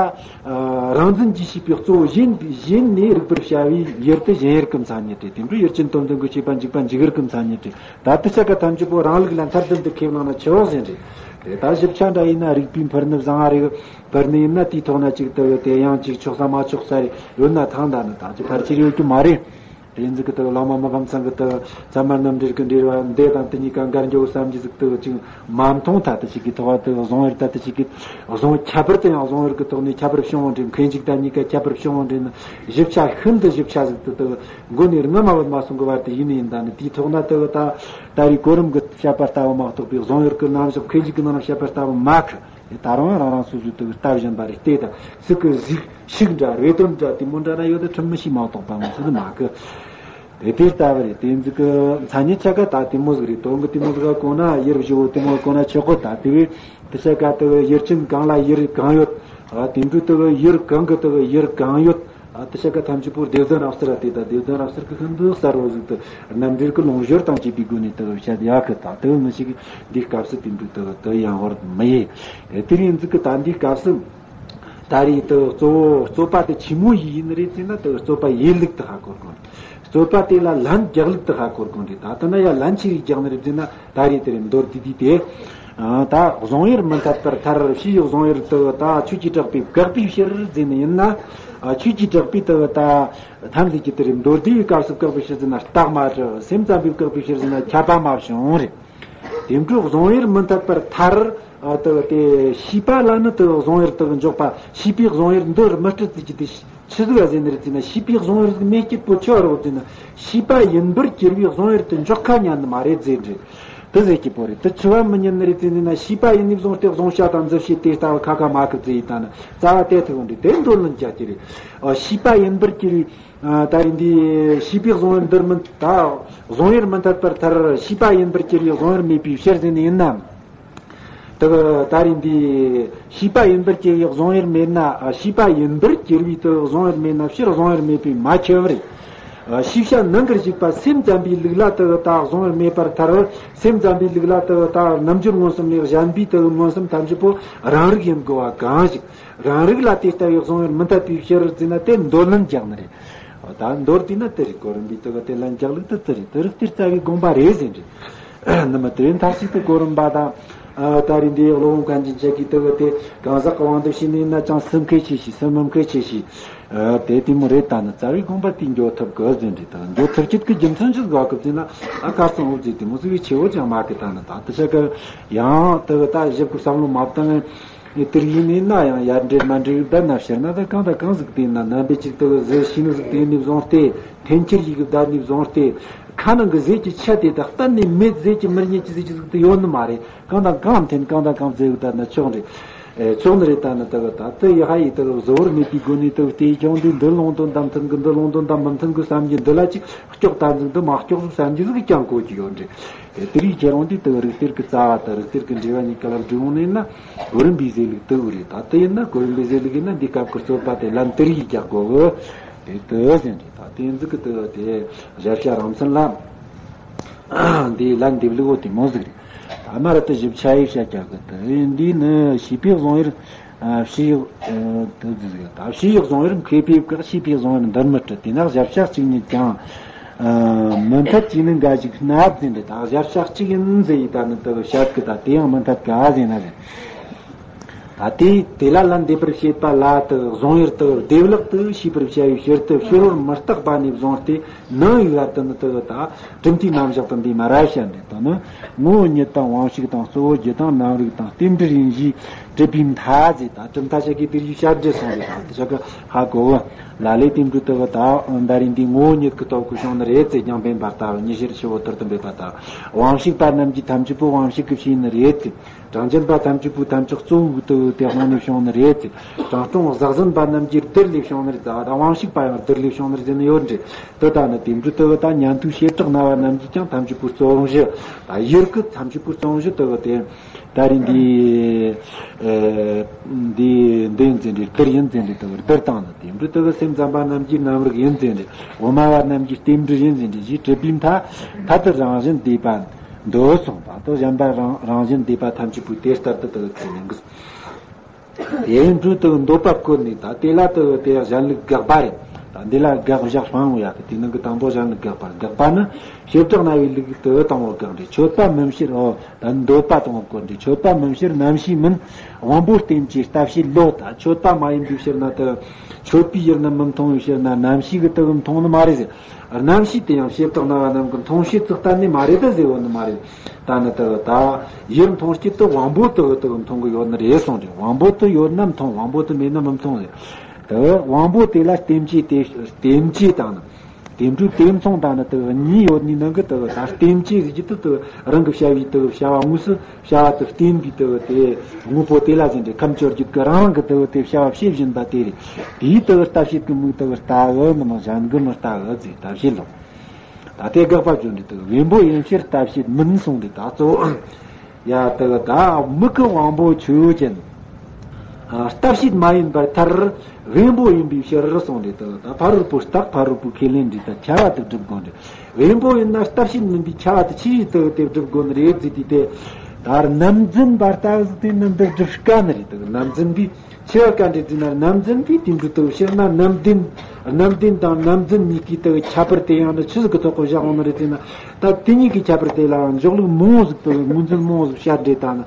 རང་འཛིན་གྱི་ཤེས་པའི་གཙོ་བོ་གཞན་གཞན་ནས་རིག་པར་བྱ་བའི་ཡུལ་དེ་ཞེན་ཡུལ་གྱི་མཚན་ཉིད་རེད། དེ་འདྲ་ཡུལ་ཅན་དོན་མཐུན་གྱི་ཤེས་པ་འཇུག་པ་འཇུག་ཡུལ་གྱི་མཚན་ཉིད་རེད། ད་དེ་ཆ་ཀ་ཐམས་ཅད་པོ་རང་ལུགས་ལ་མཐར་ལྡན་དུ་ཁས་བླངས་ན་ཆོག་ཟེར་རེད། དེ་ད་ཞིབ་ཆ་འདྲ་ཡིན་ན་རིགས་པའི་འཕུར་ནུབ་བཟང་ང་རེད། འཕུར་ནི་ཡིན་ན་དེའི་ཐོག་ན་ཅིག་ལྟ་བུ་དེ་ཡང་ཅིག་ཆོག་ས་མ་ཆོག་ས་རེད། ཡོད་ན་ཐང་ད་ནི་ཐང་ཅིག་ཕལ་ཆེར་ཡོད་རྒྱུ་མ་རེད། དེ་ཡིན་ཟིག་གི་དུ་བླ་མ་མི་ཕམ་ཚང་གི་དུ་ཚད་མ་རྣམ་འགྲེལ་གི་འགྲེལ་བ་འདི་དང་དེ་གཉིས་ཀ་འགལ་འགྱོ་བསམ་གྱི་ཟིག་དུ་ཅིག་མ་མཐོང་ཐ་དུ་ཞིག་གི་ཐོག་དུ་བཟུང་ཡར་ད་དུ་ཞིག་གི་བཟུང་ཁྱད་པར་དུ་ཡང་བཟུང་ཡར་གི་ཐོག་ནས་ཁྱད་པར་བྱུང་བ་འདྲེན་མཁན་ཞིག་ད་གཉིས་ཀ་ཁྱད་པར་བྱུང་བ་འདྲེན་ཞིབ་ཆ་ཤིན་ཏུ་ཞིབ་ཆ་ཟིག་དུ་དུ་མགོ་ནས་རྔ་མ་བུད་མ་སོང་གི་བར་དུ་ཡིན་ནི་ཡིན། ད་ནི་དེའི་ཐོག་ན་དུ་ད་ད་རེས་གོ་རིམ་གི་བཤད་པ་ལྟ་བུ་མ་གཏོགས་པའི་བཟུང་ཡར་གི་རྣམ་གཞག་མཁན་ཞིག་གི་ནང་བཤད་པ་ལྟ་བུ་མ་གི་ད་རུང་རང་རང་སོ་སོའི་དུ་ལྟ་བཞིན་པ་རེད་བལྟས་དང་ཚིག་གི་གཟིགས་ཤིག་འདྲ་རེ་དོན་འདྲ་དེ་མོ་འདྲ་ན་ཡོད་དུ་ཁྲིམས་མི་ཤིག་མ་གཏོགས་པ་མོ་ཚོ་དུ་མ་གི་དེ་དེ་ལྟ་བུ་རེད། དེ་ཚིག་གི་མཚན་ཉིད་ཆ་ག་ད་དེ་མོ་ཟིག་རེད། དོན་གི་དེ་མོ་ཟིག་ག་གོ་ན་ཡུལ་བཞི་བོ་དེ་མོ་གོ་ན་ཆོག་གི་ད་དེ་བས་དེ་ཆ་ག་དེ་ཡུལ་ཅན་གང་ལ་ཡུལ་གང་ཡོད། ཨ་དེ་འདྲ་དེ་ཡུལ་གང་གི་དེ་ཡུལ་གང་ཡོད། ཨ་དེ་ཆ་ག་ཐམས་ཅད་པོ་སྡེ་བདུན་རབ་གསལ་ར་དེ་ད་སྡེ་བདུན་རབ་གསལ་གི་ཤིན་ཏུ་གསལ་བོ་ཟིག་དུ་རྣམ་འགྲེལ་གི་ལུང་སྦྱོར་དང་བཅས་པའི་སྒོ་ནས་དེ་བཤད་ཡག་གི་ད་དེ་ངི་ཞིག་འདིའི་སྐབས་སུ་དེ་འདྲ་དེ་དེ་ཡང་བར་མི་ཡེ། དེ་རིང་ཚིག་གི་ད་འདིའི་སྐབས་སུ། ད་རེས་དུ་གཙོ་བོ་རྩོད་པ་དེ་ཆི་མོ་ཡིན་ནི་རེད་ཟེར་ན་དུ་རྩོད་པ་ཡིན་ལུགས་དུ་ཧ་གོ་དགོས། རྩོད་པ་དེ་ལ་ལན་རྒྱག་ལུགས་དུ་ཧ་གོ་དགོས་རེད། ད་ལྟ་ན་ཡང་ལན་ཆི་རིགས་རྒྱག་ནི་རེད་ཟེར་ན་ད་རེས་དེ་རེད་མདོར་བསྡུས་དུས་དེ། ད་བཟུང་ཡུལ་མི་འཐད་པར་ཐལ། ཕྱིའི་བཟུང་ཡུལ་དུ་ད་ཆོས་ཀྱིས་དྲངས་པའི་བཀག་པའི་ཕྱིར་ཟེར་ནི་ཡིན་ན། ཆོས་ཀྱིས་དྲངས་པའི་དུ་ད་ཐམས་ཅད་ཀྱི་དེ་རེད་མདོར་བསྡུས་པའི་སྐབས་སུ་བཀག་པའི་ཕྱིར་ཟེར་ན་རྟགས་མ་གྲུབ། སེམས་ཙམ་པའི་བཀག་པའི་ཕྱིར་ཟེར་ན་ཁྱབ་པ་མ་བྱུང་རེད། དེ་འཕྲོ་བཟུང་ཡུལ་མི་འཐད་པར་ཐལ། ཨ་དེ་དེ་ཤེས་པ་ལ་ནི་དེ་བཟུང་ཡུལ་དེ་འཇོག་པ་ཤེས་པའི་བཟུང་ཡུལ་འདི་མི་སྲིད་ཟེར་གྱི་དེ་ཆི་ཟིག་ཟེར་ནི་རེད་ཟེར་ན། ཤེས་པའི་བཟུང་ཡུལ་ཟིག་མེད་ཀྱི་པོ་ཆོ་རོགས་ཟེར་ན། ཤེས་པ་ཡིན་པར་གྱུར་པའི་བཟུང་ཡུལ་དེ་འཇོག་ཁ་ཉན་ནི་མ་རེད་ཟེར་འདྲི། དེ་ཟེར་གྱི་པོ་རེད། དེ་ཆི་བ་མི་ཉན་ནི་རེད་ཟེར་ན། ཤེས་པ་ཡིན་ནི་བཟུང་སྟེ་བཟུང་བྱ་དང་འཛིན་བྱེད་དེ་ལྟ་བུ་ཁ་ཁ་མ་ཁུ་ཟེར་ཡི་ད་ནི་རྩ་བ་དེ་ཐུག་འདྲི་དེ་འདོད་ལན་རྒྱག་གི་རེད། ཨ་ཤེས་པ་ཡིན་པར་གྱུར་པའི། ཨ་ད་རེས་འདི་ཤེས་པའི་བཟུང་ཡུལ་འདིར་མི་ད་བཟུང་ཡུལ་མི་འཐད་པར་ཐལ། ཤེས་པ་ཡིན་པར་གྱུར་པའི་བཟུང་ཡུལ་མེད་པའི་ཕྱིར་ཟེར་ནི་ཡིན་ནམ། དེ་གི་ད་རེས་འདི་ཤེས་པ་ཡིན་པར་གྱུར་པའི་བཟུང་ཡུལ་མེད་ན། ཨ་ཤེས་པ་ཡིན་པར་གྱུར་པའི་དེ་བཟུང་ཡུལ་མེད་ན་ཕྱིར་བཟུང་ཡུལ་མེད་པའི་མ་ཁྱབ་རེད། ཨ་ཤེས་བྱ་ནང་གི་གཞིག་པ་སེམས་ཙམ་པའི་ལུགས་ལ་དེ་གི་ད་བཟུང་ཡུལ་མེད་པར་ཐལ། སེམས་ཙམ་པའི་ལུགས་ལ་དེ་གི་ད་རྣམ་འགྱུར་མངོན་སུམ་ལས་གཞན་པའི་དེ་གི་མངོན་སུམ་ཐམས་ཅད་པོ་རང་རིག་ཡིན་དགོས་པ་གང་ཞིག་རང་རིག་ལ་དེ་ལྟ་བུའི་བཟུང་ཡུལ་མི་འཐད་པའི་ཕྱིར་ཟེར་ན་དེ་འདོད་ལན་རྒྱག་ནི་རེད། ད་འདོར་དུས་ན་དེ་རེད། གོ་རིམ་པའི་དེ་ག་དེ་ལན་རྒྱག་ལུགས་དེ་དེ་རེད། དེ་རིགས་དེ་རྩ་བའི་དགོངས་པ་རེད་ཟེར་འདྲི། ནི་མ་དེ་མཐའ་གཅིག་ཏུ་གོ་རིམ་པ་དང་། ད་རེས་འདིའི་བློ་འཁོར་མཁན་གྱི་ཆ་གི་དེ་ག་དེ་གང་ཟག་གི་དབང་དུ་བྱས་ནས་ན་ཅང་སེམས་ཁས་ཆེ་ཞིག་སེམས་མམ་ཁས་ཆེ་ཞིག་དེ་དེ་མོ་རེད། ད་ནི་རྩ་བའི་དགོངས་པ་དེ་འགྱོ་ཐུབ་དགོས་ཟེར་འདྲི། ད་འགྱོ་ཐུབ་ཀྱི་གི་རྒྱུ་མཚན་ཅི་དགོས་གི་ཟེར་ན། ཨ་ཁ་སང་འོ་ཟེར་དེ་མོ་ཟེར་བའི་ཆེ་བོ་ཅང་མ་གི་ད་ནི་ད་དེ་ཆ་གི་ཡང་དེ་ག་ད་ཞིབ་གི་བསམ་བློ་མ་བཏང་། ནི་དེར་ཡིན་ནི་ན་ཡང་ཡར་འདྲེ་མར་འདྲེ་བསྡད་ན་ཕྱིར་ན་ད་གང་དང་གང་ཟིག་དེ་ན་རྣམ་པའི་ཅིག་དེ་གཟི་ཤིང་ཟིག་དེ་ནས་བཟུང་སྟེ་འཐེན་འཁྱེར་ཡིག་བསྡད་ནས་བཟུང་སྟེ་ཁ་ནང་གི་ཟས་ཀྱི་ཆ་དེ་དག་གཏན་ནས་མེད་ཟས་ཀྱི་མི་རྙེད་ཀྱི་ཟས་ཀྱི་ཟིག་དེ་ཡོད་ནི་མ་རེད། གང་དང་གང་འཐེན་གང་དང་གང་ཟས་བསྡད་ན་ཆོག་རེད། ཨེ་ཆོག་ནི་རེད། ད་ནི་དེ་གི་ད་དེ་ཡ་ཧ་ཡི་དེ་གི་གཟོ་བོར་མེད་པའི་སྒོ་ནས་དེ་གི་དེའི་ཁྱོང་དེ་འདི་ལུང་དོན་དང་མཐུན་གི་འདི་ལུང་དོན་དང་མི་མཐུན་གི་བསམ་གྱི་འདི་ལ་ཅིག་སྐྱོག་ད་འཛིན་འདི་མ་སྐྱོག་ཟིག་བསམ་གྱི་ཟིག་གི་ཀྱང་གོ་གི་ཡོད་རེད། དེ་རིགས་ཁྱེད་རང་དེ་དག་རིགས་གཏེར་གྱི་རྩ་བ་དང་རིགས་གཏེར་གྱི་འགྲེལ་བ་གཉིས་ཀ་ལ་འགྲོ་འོང་ནས་ན་གོ་རིམ་པའི་ཟས་ལུགས་དེ་བོ་རེད། ད་དེ་ཡིན་ན་གོ་རིམ་པའི་ཟས་ལུགས་ཡིན་ན་འདི་སྐབས་ཀྱི་རྩོད་པ་དེ་ལན་དེ་རིགས་རྒྱག་དགོས་གི་དེ་དེ་ཟེར་རེད། ད་དེ་ཟིག་གི་དེ་དེ་ཞབས་ཞྭ་རང་མཚན་ལ་འདི་ལན་འདེབས་ལུགས་བོ་དེ་མོ་ཟིག་རེད། ད་མ་ར་དེ་ཞིབ་ཆ་ཡིག་བཤད་རྒྱག་གི་དེ་འདི་ནི་ཤེས་པའི་བཟུང་ཡུལ། ཕྱི་ཡི་དུ་ཟིག་ད་ཕྱི་ཡི་བཟུང་ཡུལ་མཁས་པའི་བཀག་ཤེས་པའི་བཟུང་ཡུལ་འདིར་མི་སྤྲད། དེ་ན་ཞབས་ཞྭ་གཅིག་ཉིད་ཀྱང་མི་འཐད་ཅེས་ནི་འགའ་ཞིག་སྣ་ཟིན་རེད། ད་ཞབས་ཞྭ་གཅིག་ཡིན་ཟེར་ཡི་ད་ནི་དུ་བཤད་གི་ད་དེ་ཡང་མི་འཐད་ག་ཟེར་ན་རེད། ད་དེ་དེ་ལ་ལན་འདེབས་པར་བྱེད་པ་ལ་དུ་བཟུང་ཡུལ་དུ་བདེ་བླག་ཏུ་ཤེས་པར་བྱ་བའི་ཕྱིར་དུ་ཕྱི་རོལ་མུ་སྟེགས་པ་ནས་བཟུང་སྟེ། ནང་ཡིག་ལ་དུ་ནི་དུ་ད་གྲུབ་མཐའི་རྣམ་གཞག་ཏུ་འདི་མ་ར་བཤད་འདི་དུ་ནི་ངོ་བོ་ཉིད་དང་དབང་ཕྱུག་དང་གཙོ་བོ་རྒྱུ་དང་རྣམ་རིག་དང་རྟེན་འབྲེལ་ཡིན་ཞེས་གྲུབ་པའི་མཐའ་ཟེར། ད་གྲུབ་མཐའ་ཞིག་གིས་དེར་ཡིག་བཤད་འདྲི་སོང་རེད། ད་དུ་ཞག་གི་ཧ་གོ་བ་ལ་ལས་རྟེན་འབྲེལ་དུ་བ་ད་འདའ་རིན་འདི་ངོ་བོ་ཉིད་ཀྱི་སྟོབས་ཀྱིས་བྱུང་ནི་རེད་ཟེར། རྒྱང་འཕེན་པ་ལྟ་བུ་ཉི་ཤར་ཆུ་བོ་ཐུར་དུ་འབེབས་པ་ལྟ་བུ་དབང་ཕྱུག་པ་རྣམས་ཀྱིས་ཐམས་ཅད་པོ་དབང་ཕྱུག་གིས་བྱས་ནི་རེད་ཟེར། གྲངས་ཅན་པ་ཐམས་ཅད་པོའི་ཐམས་ཅད་གཙོ་བོའི་དུ་དེ་སྣང་ནས་བྱུང་ནི་རེད་ཟེར། དྲང་སྲོང་གཟག་ཟན་པ་རྣམས་ཀྱིས་རྡུལ་ལས་བྱུང་ནི་རེད། ད་དབང་ཕྱུག་པ་ཡང་རྡུལ་ལས་བྱུང་ནི་རེད་ཟེར་ནི་ཡོད་རེད། དུ་ད་ནི་དེ་འདྲ་དུ་ད་ཉན་ཐོས་བྱེ་བྲག་སྨྲ་བ་རྣམས་ཀྱིས་ཀྱང་ཐམས་ཅད་པོའི་རྩོད་གཞི། ད་ཡུལ་གི་ཐམས་ཅད་པོའི་རྩོད་གཞི་དུ་དེ་ད་རིང་འདི་འདི་འདི་ཡིན་ཟེར་རེད། རྡུལ་ཡིན་ཟེར་རེད། དུ་རྡུལ་དང་ནི་དེ་འདྲ་དུ་སེམས་ཙམ་པ་རྣམས་ཀྱིས་རྣམ་རིག་ཡིན་ཟེར་རེད། འོ་མ་བ་རྣམས་ཀྱིས་རྟེན་འབྲེལ་ཡིན་ཟེར་རེད། ཞེས་གྲུབ་པའི་མཐའ་མཐར་ཐུག་རང་བཞིན་བསྡུས་པ་འདོད་གསུངས་པ། དུ་གཞན་པ་རང་རང་བཞིན་བསྡུས་པ་ཐམས་ཅད་པོའི་དེ་ལྟར་དུ་དུ་ཁས་ལེན་གི། དེ་ཡིན་དུས་དུ་འདོད་པ་བཀོད་ནས་ད་དེ་ལ་དུ་དེ་གཞན་ལུགས་དགག་པ་རེད། འདི་ལ་དགག་བཞག་སྤང་ཡོད་ཡ་གི། དེ་ནང་གི་དང་པོ་གཞན་ལ་དགག་པ། དགག་པ་ནི་བྱེ་བྲག་རྣ་བའི་ལུགས་དེ་དང་པོ་དགག་འདྲི། མཆོད་པ་མིན་ཕྱིར། འོ་ད་འདོད་པ་དང་པོ་དགག་འདྲི། མཆོད་པ་མིན་ཕྱིར་རྣམ་ཤེས་མིན། དབང་པོ་རྟེན་ཅིང་ལྟ་བྱེད་བློ། ད་མཆོད་པ་མ་ཡིན་པའི་ཕྱིར་ན་དེ། མཆོད་པའི་ཡུལ་ནི་མི་མཐོང་བའི་ཕྱིར་ན་རྣམ་ཤེས་ཀྱིས་དེ་མཐོང་ནི་མ་རེད་ཟེར། རྣམ་ཤེས་དེ་ཡང་བྱེ་བྲག་རྣ་བ་རྣམས་ཀྱི་མཐོང་བྱེད་ཙིག་གཏན་ནས་མ་རེད་ད་ཟེར་བ་ནི་མ་རེད། ད་ནི་དེ་ད་ཡུལ་མཐོང་བྱེད་དེ་དབང་པོ་དེ་དེ་མཐོང་གི་ཡོད་ནི་རེད་གསུངས་ཏེ། དབང་པོ་དེ་ཡོད་ན་མཐོང་། དབང་པོ་དེ་མེད་ན་མི་མཐོང་ཟེར། དེ་དབང་པོ་དེ་ལ་རྟེན་བྱེད་དེ། རྟེན་བྱེད་དང་ནི། རྟེན་འབྲེལ་དེ་མཚུངས་དང་ནི་དེ་གཉིས་ཡོད་ནི་ནང་གི་དེ་ད་རྟེན་བྱེད་ཟེར་གྱི་དེ་དེ་རང་གི་བྱ་བའི་དེ་བྱ་བ་དངོས་སུ་བྱ་བ་དེ་བརྟེན་པའི་དེ་དེ་དངོས་པོ་དེ་ལ་ཟེར་འདྲ། ཁམས་བཅོ་བརྒྱད་ཀྱི་རང་རང་གི་དེ་དེ་བྱ་བ་བྱེད་བཞིན་པ་དེ་རེད། དེའི་དེ་ལྟ་བྱེད་ཀྱི་མིག་དེ་ལྟ་འོ་ནི་མ་གཞན་གྱིས་མི་ལྟ་འོ་ཟེར་ལྟ་བྱེད་ལོ། ད་དེ་དགག་པ་བརྗོད་འདི་དེ་བེམ་པོ་ཡིན་ཕྱིར་ལྟ་བྱེད་མིན་གསུངས་འདི་ད་གཙོ་བོ། ཡ་དེ་ད་མིག་གི་དབང་པོ་ཆོས་ཅན། ལྟ་བྱེད་མ་ཡིན་པར་ཐལ། བེམ་པོ་ཡིན་པའི་ཕྱིར་གསུངས་ཏེ། དེ་ད་ཕ་རོལ་པོ་རྟགས་ཕ་རོལ་པོའི་ཁས་ལེན་འདི་ད་ཁྱབ་པ་དེ་སྒྲུབ་དགོས་འདི། བེམ་པོ་ཡིན་ན་ལྟ་བྱེད་མིན་པའི་ཁྱབ་པ་དེ་ཆི་ཡིས་དེ་དེ་སྒྲུབ་དགོས་ནི་རེད་ཟེར་དུས་དེ། ད་རྣམ་རྫུན་པ་ལྟ་བུ་ཟིག་དེ་ནི་འདི་སྒྲུབ་དཀའ་ནི་རེད། དེ་རྣམ་རྫུན་པས་ཆི་ཡ་དཀའ་འདྲི་ཟེར་ན། རྣམ་རྫུན་པས་དེ་འདྲ་དེ་ཕྱིར་ན་རྣམ་བདེན། རྣམ་བདེན་དང་རྣམ་རྫུན་གཉིས་ཀྱི་དེ་ཁྱད་པར་དེ་ཡང་ནི་ཆི་ཟིག་གི་ཐོག་གི་བཞག་འོང་ནི་རེད་ཟེར་ན། ད་དེ་གཉིས་ཀྱི་ཁྱད་པར་དེ་ལའང་འཇོག་ལུགས་མང་བོ་ཟིག་དེ་ངོས་འཛིན་མང་བོ་ཟིག་བཤད་འདྲེ་དང་ནི།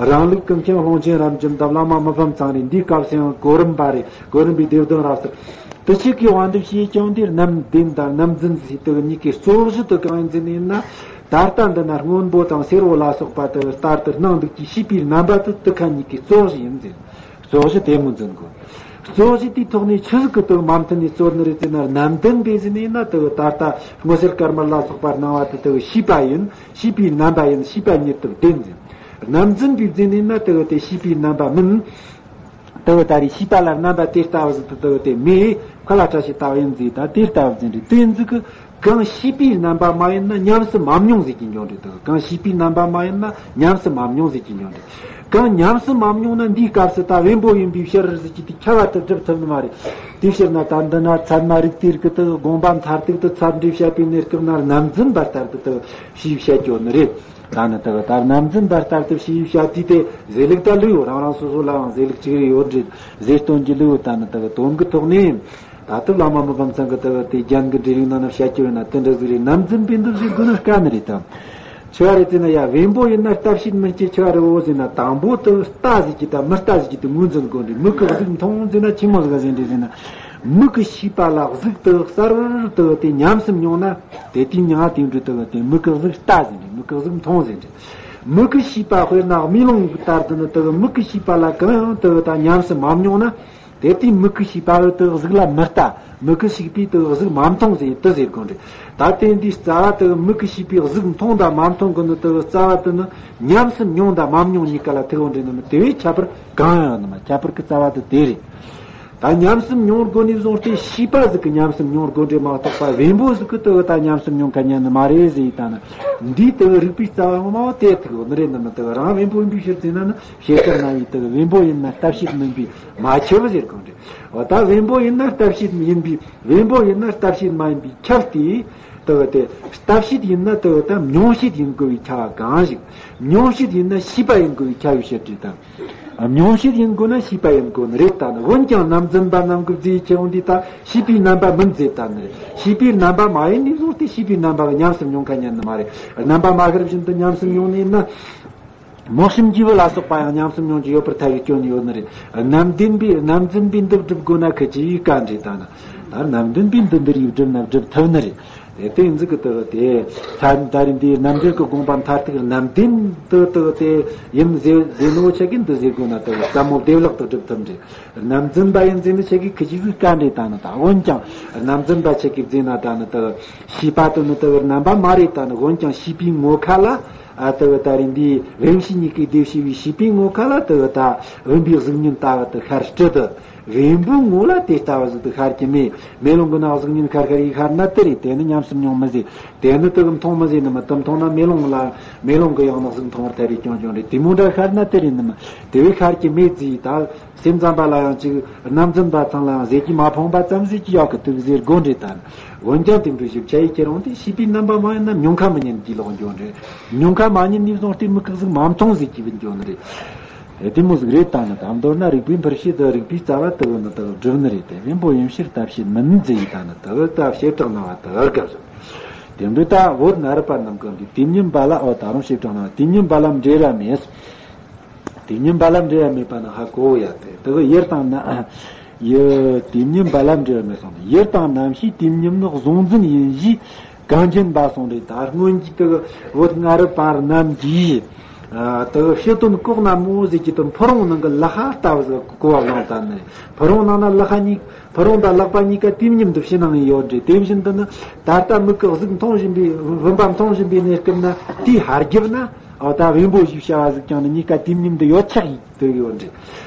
རང་ལུགས་ཀུན་མཁྱེན་ཀློང་ཆེན་རབ་འབྱམས་དང་བླ་མ་མི་ཕམ་ཚང་རེད། འདིའི་སྐབས་སུ་ཡང་གོ་རིམ་པ་རེད། གོ་རིམ་པའི་སྡེ་བདུན་རབ་གསལ། དེ་ཆོས་ཀྱི་དབང་དུ་བྱས་ཀྱང་དེ་རྣམ་བདེན་དང་རྣམ་རྫུན་ཟེར་དེ་གཉིས་ཀའི་གཙོ་གཞི་དེ་གང་ཡིན་ཟེར་ནས་ན། ད་ལྟ་འདི་ན་སྔོན་པོ་དང་སེར་པོ་ལ་སོགས་པ་དེ་ལྟར་དུ་སྣང་འདུག་ཀྱི་ཤེས་པའི་རྣམ་པ་དེ་དེ་ཁ་གཉིས་ཀའི་གཙོ་གཞི་ཡིན་ཟེར། གཙོ་གཞི་དེ་མོ་འཛིན་དགོས། གཙོ་གཞི་དེའི་ཐོག་ནས་ཆི་ཟིག་གི་དེ་མ་མཐུན་ནས་རྩོད་ནི་རེད་ཟེར་ན། རྣམ་བདེན་པས་ཟེར་ནས་ན་དེ་ད་ལྟ་སྔོ་སེར་དཀར་དམར་ལ་སོགས་པ་སྣང་བ་དེ་དེ་ཤེས་པ་ཡིན། ཤེས་པའི་རྣམ་པ་ཡིན། ཤེས་པ་ཉིད་དུ་བདེན་ཟེར། རྣམ་རྫུན་པས་ཟེར་ནས་ན་དེ་དེ་ཤེས་པའི་རྣམ་པ་མིན། དེ་བ་ད་རེས་ཤེས་པ་ལ་རྣམ་པ་དེ་ལྟ་བུ་ཟིག་དེ་དེ་མེད། ཁ་ལ་ཁྲ་ཞིག་ལྟ་བུ་ཡིན་ཟིག་ད་དེ་ལྟ་བུ་ཟིག་རེད། དེ་ཟིག་གི་གང་ཤེས་པའི་རྣམ་པ་མ་ཡིན་ན་ཉམས་སུ་མ་མྱོང་ཟེར་གྱི་འགྱོ་འདྲ་དེ། གང་ཤེས་པའི་རྣམ་པ་མ་ཡིན་ན་ཉམས་སུ་མ་མྱོང་ཟེར་གྱི་འགྱོ་འདྲ། གང་ཉམས་སུ་མ་མྱོང་ན་འདིའི་སྐབས་སུ་ད་བེམ་པོ་ཡིན་པའི་ཕྱིར་ཟེར་གྱི་དེ་ཁྱབ་པ་དེ་སྒྲུབ་ཐུབ་ནི་མ་རེད། དེའི་ཕྱིར་ན་ད་འདི་ན་ཚད་མ་རིགས་གཏེར་གྱི་དེ་དགོངས་པ་མཐར་ཐུག་ཏུ་ཚད་འབྲས་བཤད་པའི་གནས་སྐབས་ན་རྣམ་རྫུན་པ་ལྟར་དུ་དེ་ཞེས་བཤད་རྒྱུ་ནི་རེད། ད་ནི་དེ་ད་རྣམ་རྫུན་པ་ལྟར་དུ་ཞེས་བཤད་དུས་དེ་ཟེར་ལུགས་ད་ལུས་ཡོད། རང་རང་སོ་སོ་ལའང་ཟེར་ལུགས་གཅིག་རེ་ཡོད་འདྲ་ཟེར་སྟོན་གྱི་ལུས་ཡོད། ད་ནི་དེ་དོན་གྱི་ཐོག་ནས། ད་ལྟ་བླ་མ་མི་ཕམ་ཚང་གི་དེ་བ་དེ་རྒྱན་གྱི་འབྲས་རིགས་ནང་ན་བཤད་རྒྱུ་ཡོད་ན་དེ་འདྲ་ཟིག་རེད། རྣམ་རྫུན་པས་འདི་ཟེར་དགོས་ན་དཀའ་ནི་རེད་དམ། ཆི་བ་རེད་ཟེར་ན། ཡ་བེམ་པོ་ཡིན་ན་ལྟ་བྱེད་མིན་གྱི་ཆི་བ་རེད་འོ་ཟེར་ན། དང་པོ་དེ་ལྟ་ཟེར་གྱི་དང་མི་ལྟ་ཟེར་གྱི་དེ་ངོས་འཛིན་དགོས་འདྲ། མིག་གིས་གཟུགས་མཐོང་ཟེར་ན་ཆི་མོ་ཟིག་ཟེར་འདྲ་ཟེར་ན། མིག་གིས་ཤེས་པ་ལ་གཟུགས་དེ་གསལ་བོར་དེ་དེ་ཉམས་སུ་མྱོང་ན། དེ་དུས་མྱང་དེ་འདྲ་དེ་དེ་མིག་གིས་གཟུགས་ལྟ་ཟེར་འདྲ། མིག་གིས་གཟུགས་མཐོང་ཟེར་འདྲ། མིག་གིས་ཤེས་པ་དཔེར་ན་རྨི་ལུང་ལྟར་དུ་ནི་དེ་མིག་གིས་ཤེས་པ་ལ་གང་ཡང་དེ་ད་ཉམས་སུ་མ་མྱོང་ན། དེ་དུས་མིག་གིས་ཤེས་པ་འོ་དེ་གཟུགས་ལ་མི་ལྟ། མིག་གིས་ཤེས་པས་དེ་གཟུགས་མ་མཐོང་ཟེར་དེ་ཟེར་དགོས་འདྲ། ད་དེ་འདིའི་རྩ་བ་དེ་མིག་གིས་ཤེས་པས་གཟུགས་མཐོང་དང་མ་མཐོང་གི་ནི་དེ་རྩ་བ་དེ་ནི་ཉམས་སུ་མྱོང་དང་མ་མྱོང་གཉིས་ཀ་ལ་ཐུག་འོང་འདྲ་ནི་མི། དེ་བས་ཁྱད་པར་གང་ཡང་ནི་མ། ཁྱད་པར་གྱི་རྩ་བ་དེ་དེ་རེད། ད་ཉམས་སུ་མྱོང་དགོས་ནས་བཟུང་སྟེ་ཤེས་པ་ཟིག་གིས་ཉམས་སུ་མྱོང་དགོས་འདྲ་མ་གཏོགས་པ་བེམ་པོ་ཟིག་གིས་དེ་ད་ཉམས་སུ་མྱོང་མཁན་ཉན་ནི་མ་རེད་ཟེར། ད་ནི་འདིའི་དེ་རིགས་པའི་རྩ་བ་ངོ་མ་བ་དེ་ཐུག་འོང་ནི་རེད་ནི་མི། དེ་རང་བེམ་པོ་ཡིན་པའི་ཕྱིར་ཟེར་ན་ནི། བྱེ་བྲག་རྣ་བའི་དེ་བེམ་པོ་ཡིན་ན་ལྟ་བྱེད་མིན་པས་མ་ཁྱབ་ཟེར་གོ་འདྲ། འོ་ད་བེམ་པོ་ཡིན་ན་ལྟ་བྱེད་ཡིན་པས། བེམ་པོ་ཡིན་ན་ལྟ་བྱེད་མ་ཡིན་པས་ཁྱབ་སྟེ། དེ་བ་དེ་ལྟ་བྱེད་ཡིན་ན་དེ་བ་ད་མྱོང་བྱེད་ཡིན་དགོས་པའི་ཁྱབ་པ་གང་ཞིག་མྱོང་བྱེད་ཡིན་ན་ཤེས་པ་ཡིན་དགོས་པའི་ཁྱབ་པའི་ཕྱིར་དྲིས་དང་། མྱོང་བྱེད་ཡིན་དགོས་ན་ཤེས་པ་ཡིན་དགོས་ནི་རེད། ད་ནི་འོན་ཀྱང་རྣམ་རྫུན་པ་རྣམས་ཀྱི་རྫས་ཁྱེར་འོང་དུས་ད་ཤེས་པའི་རྣམ་པ་མིན་ཟེར་ད་ནི་རེད། ཤེས་པའི་རྣམ་པ་མ་ཡིན་ནས་བཟུང་སྟེ་ཤེས་པའི་རྣམ་པ་ཉམས་སུ་མྱོང་མཁན་ཉན་ནི་མ་རེད། རྣམ་པ་མ་ཤར་བཞིན་དུ་ཉམས་སུ་མྱོང་ནས་ན། མོ་གཤམ་གྱི་བུ་ལ་སོགས་པ་ཡང་ཉམས་སུ་མྱོང་རྒྱུ་ཡོད་པར་ཐལ་བའི་སྐྱོན་ཡོད་ནི་རེད། རྣམ་བདེན་པས་རྣམ་རྫུན་པས་འདི་སྒྲུབ་དགོས་ན་ཁི་ཅིག་དཀའ་འདྲ་ད་ནི། ད་རྣམ་བདེན་པས་འདི་འདི་རིགས་སྒྲུབ་ན་སྒྲུབ་ཐུབ་ནི་རེད། དེ་དེ་ཡིན་ཟིག་གི་དེ་དེ་ཚ་ད་རིང་འདིའི་རྣམ་འགྲེལ་གྱི་དགོངས་པ་མཐར་ཐུག་རྣམ་བདེན་དེ་དེ་དེ་ཡིན་ཟེར་ཟེར་ནོ་ཆ་གི་འདི་ཟེར་དགོས་ན་དེ་ཟབ་མོ་བདེ་བླག་ཏུ་སྒྲུབ་ཐུབ་འདྲ། རྣམ་རྫུན་པ་ཡིན་ཟེར་ནི་ཆ་གི་ཁི་ཅིག་ཟིག་དཀའ་འདྲ་ད་ནི། ད་འོན་ཀྱང་རྣམ་རྫུན་པ་ཆ་གི་ཟེར་ན་ད་ནི་དེ་ཤེས་པ་དེ་ནི་དེ་རྣམ་པ་མ་རེད། ད་ནི་འོན་ཀྱང་ཤེས་པའི་ངོ་ཁ་ལ། ཨ་དེ་བ་ད་རིང་འདིའི་བེམ་ཤེས་གཉིས་ཀའི་སྡེ་བྱས་པའི་ཤེས་པའི་ངོ་ཁ་ལ་དེ་བ་ད་བེམ་པོའི་གཟུགས་བརྙན་ལྟ་བུ་དེ་ཤར་སྲིད་དེ། བེམ་པོའི་ངོ་ལ་དེ་ལྟ་བུ་ཟིག་དེ་ཤར་གྱི་མེད། མེ་ལོང་གི་ནང་གཟུགས་བརྙན་ཤར་ཤར་ཡི་ཤར་ན་དེ་རེད། དེ་ནི་ཉམས་སུ་མྱོང་མི་ཟེར། དེ་ནི་དེ་གི་མཐོང་མི་ཟེར་ནི་མི། དེ་མཐོང་ན་མེ་ལོང་ལ་མེ་ལོང་གི་ཡང་ན་གཟུགས་མཐོང་བར་ཐལ་བའི་སྐྱོན་བྱུང་རེད། དེ་མོ་འདྲ་ཤར་ན་དེ་རེད་ནི་མི། དེ་བས་ཤར་གྱི་མེད་ཟེར། ད་སེམས་ཙམ་པ་ལ་ཡང་ཅིག་རྣམ་རྫུན་པ་ཚང་ལ་ཡང་ཟེར་གྱི་མ་ཕོངས་པ་ཙམ་ཟེར་གྱི་ཡག་གི་དུག་ཟེར་དགོས་འདྲ་ད་ནི། འོན་ཀྱང་དེ་འདྲ་ཞིབ་ཆ་ཡི་ཁྱེར་འོང་དུས་ཤེས་པའི་རྣམ་པ་མ་ཡིན་ན་མྱོང་ཁ་མི་ཉན་གྱི་ལོག་འགྱོ་འདྲ། མྱོང་ཁ་མ་ཉན་ནས་བཟུང་སྟེ་མིག་གིས་གཟུགས་མ་མཐོང་ཟེར་གྱི་བུད་འགྱོ་ནི་རེད། དེ་མོ་ཟིག་རེད། ད་ནི་ད་མདོར་ན་རིགས་པའི་འཕེལ་བྱེད་དུ་རིགས་པའི་རྩ་བ་དུ་ནི་དུ་སྒྲུབ་ནི་རེད། དེ་བེམ་པོ་ཡིན་ཕྱིར་ལྟ་བྱེད་མིན་ཟེར་ཡི་ད་ནི་དུ་ད་བྱེ་བྲག་སྣང་བ་དུ་དགག་ཟེར། དེ་འདྲ་ད་བོད་ན་རུ་པ་རྣམས་ཀྱི་འདི་དུས་མཉམ་པ་ལ། ཨོ་ད་རུང་བྱེ་བྲག་སྣང་བ་དུས་མཉམ་པ་ལ་འབྲེལ་བ་མེད། དུས་མཉམ་པ་ལ་འབྲེལ་བ་མེད་པ་ནི་ཧ་གོ་ཡ། དེ་དུ་ཡུལ་དང་ན་ཡུལ་དུས་མཉམ་པ་ལ་འབྲེལ་བ་མེད་གསུངས་ཏེ། ཡུལ་དང་རྣམ་ཤེས་དུས་མཉམ་ནི་གཟུང་འཛིན་ཡིན་ཞེས་གང་མཁྱེན་པ་གསུངས་རེད། ད་སྔོན་གྱི་དུ་བོད་ན་རུ་པ་རྣམས་ཀྱིས་ཨ་དུ་ཕྱི་དོན་ལྐོག་ན་མོ་ཟེར་གྱི་དུ་ཕུ་རུང་ནང་གི་ལག་པ་ལྟ་བུ་ཟིག་གོ་བ་བླངས་ད་ནི། ཕུ་རུང་ནང་ན་ལག་པ་གཉིས། ཕུ་རུང་དང་ལག་པ་གཉིས་ཀ་དུས་མཉམ་དུ་ཕྱི་ནང་ཡོད་རེད། དེ་བཞིན་དུ་ནི་ད་ལྟ་མིག་གིས་གཟུགས་མཐོང་བཞིན་པའི་བུམ་པ་མཐོང་བཞིན་པའི་གནས་སྐབས་ན་དེའི་ཧར་རྒྱབ་ན་ཨ་ད་བེམ་པོ་ཞེས་བྱ་བ་ཟིག་ཀྱང་ནི་གཉིས་ཀ་དུས་མཉམ་དུ་ཡོད་ཆགས་ཡིན་དུ་ཡོད་རེད།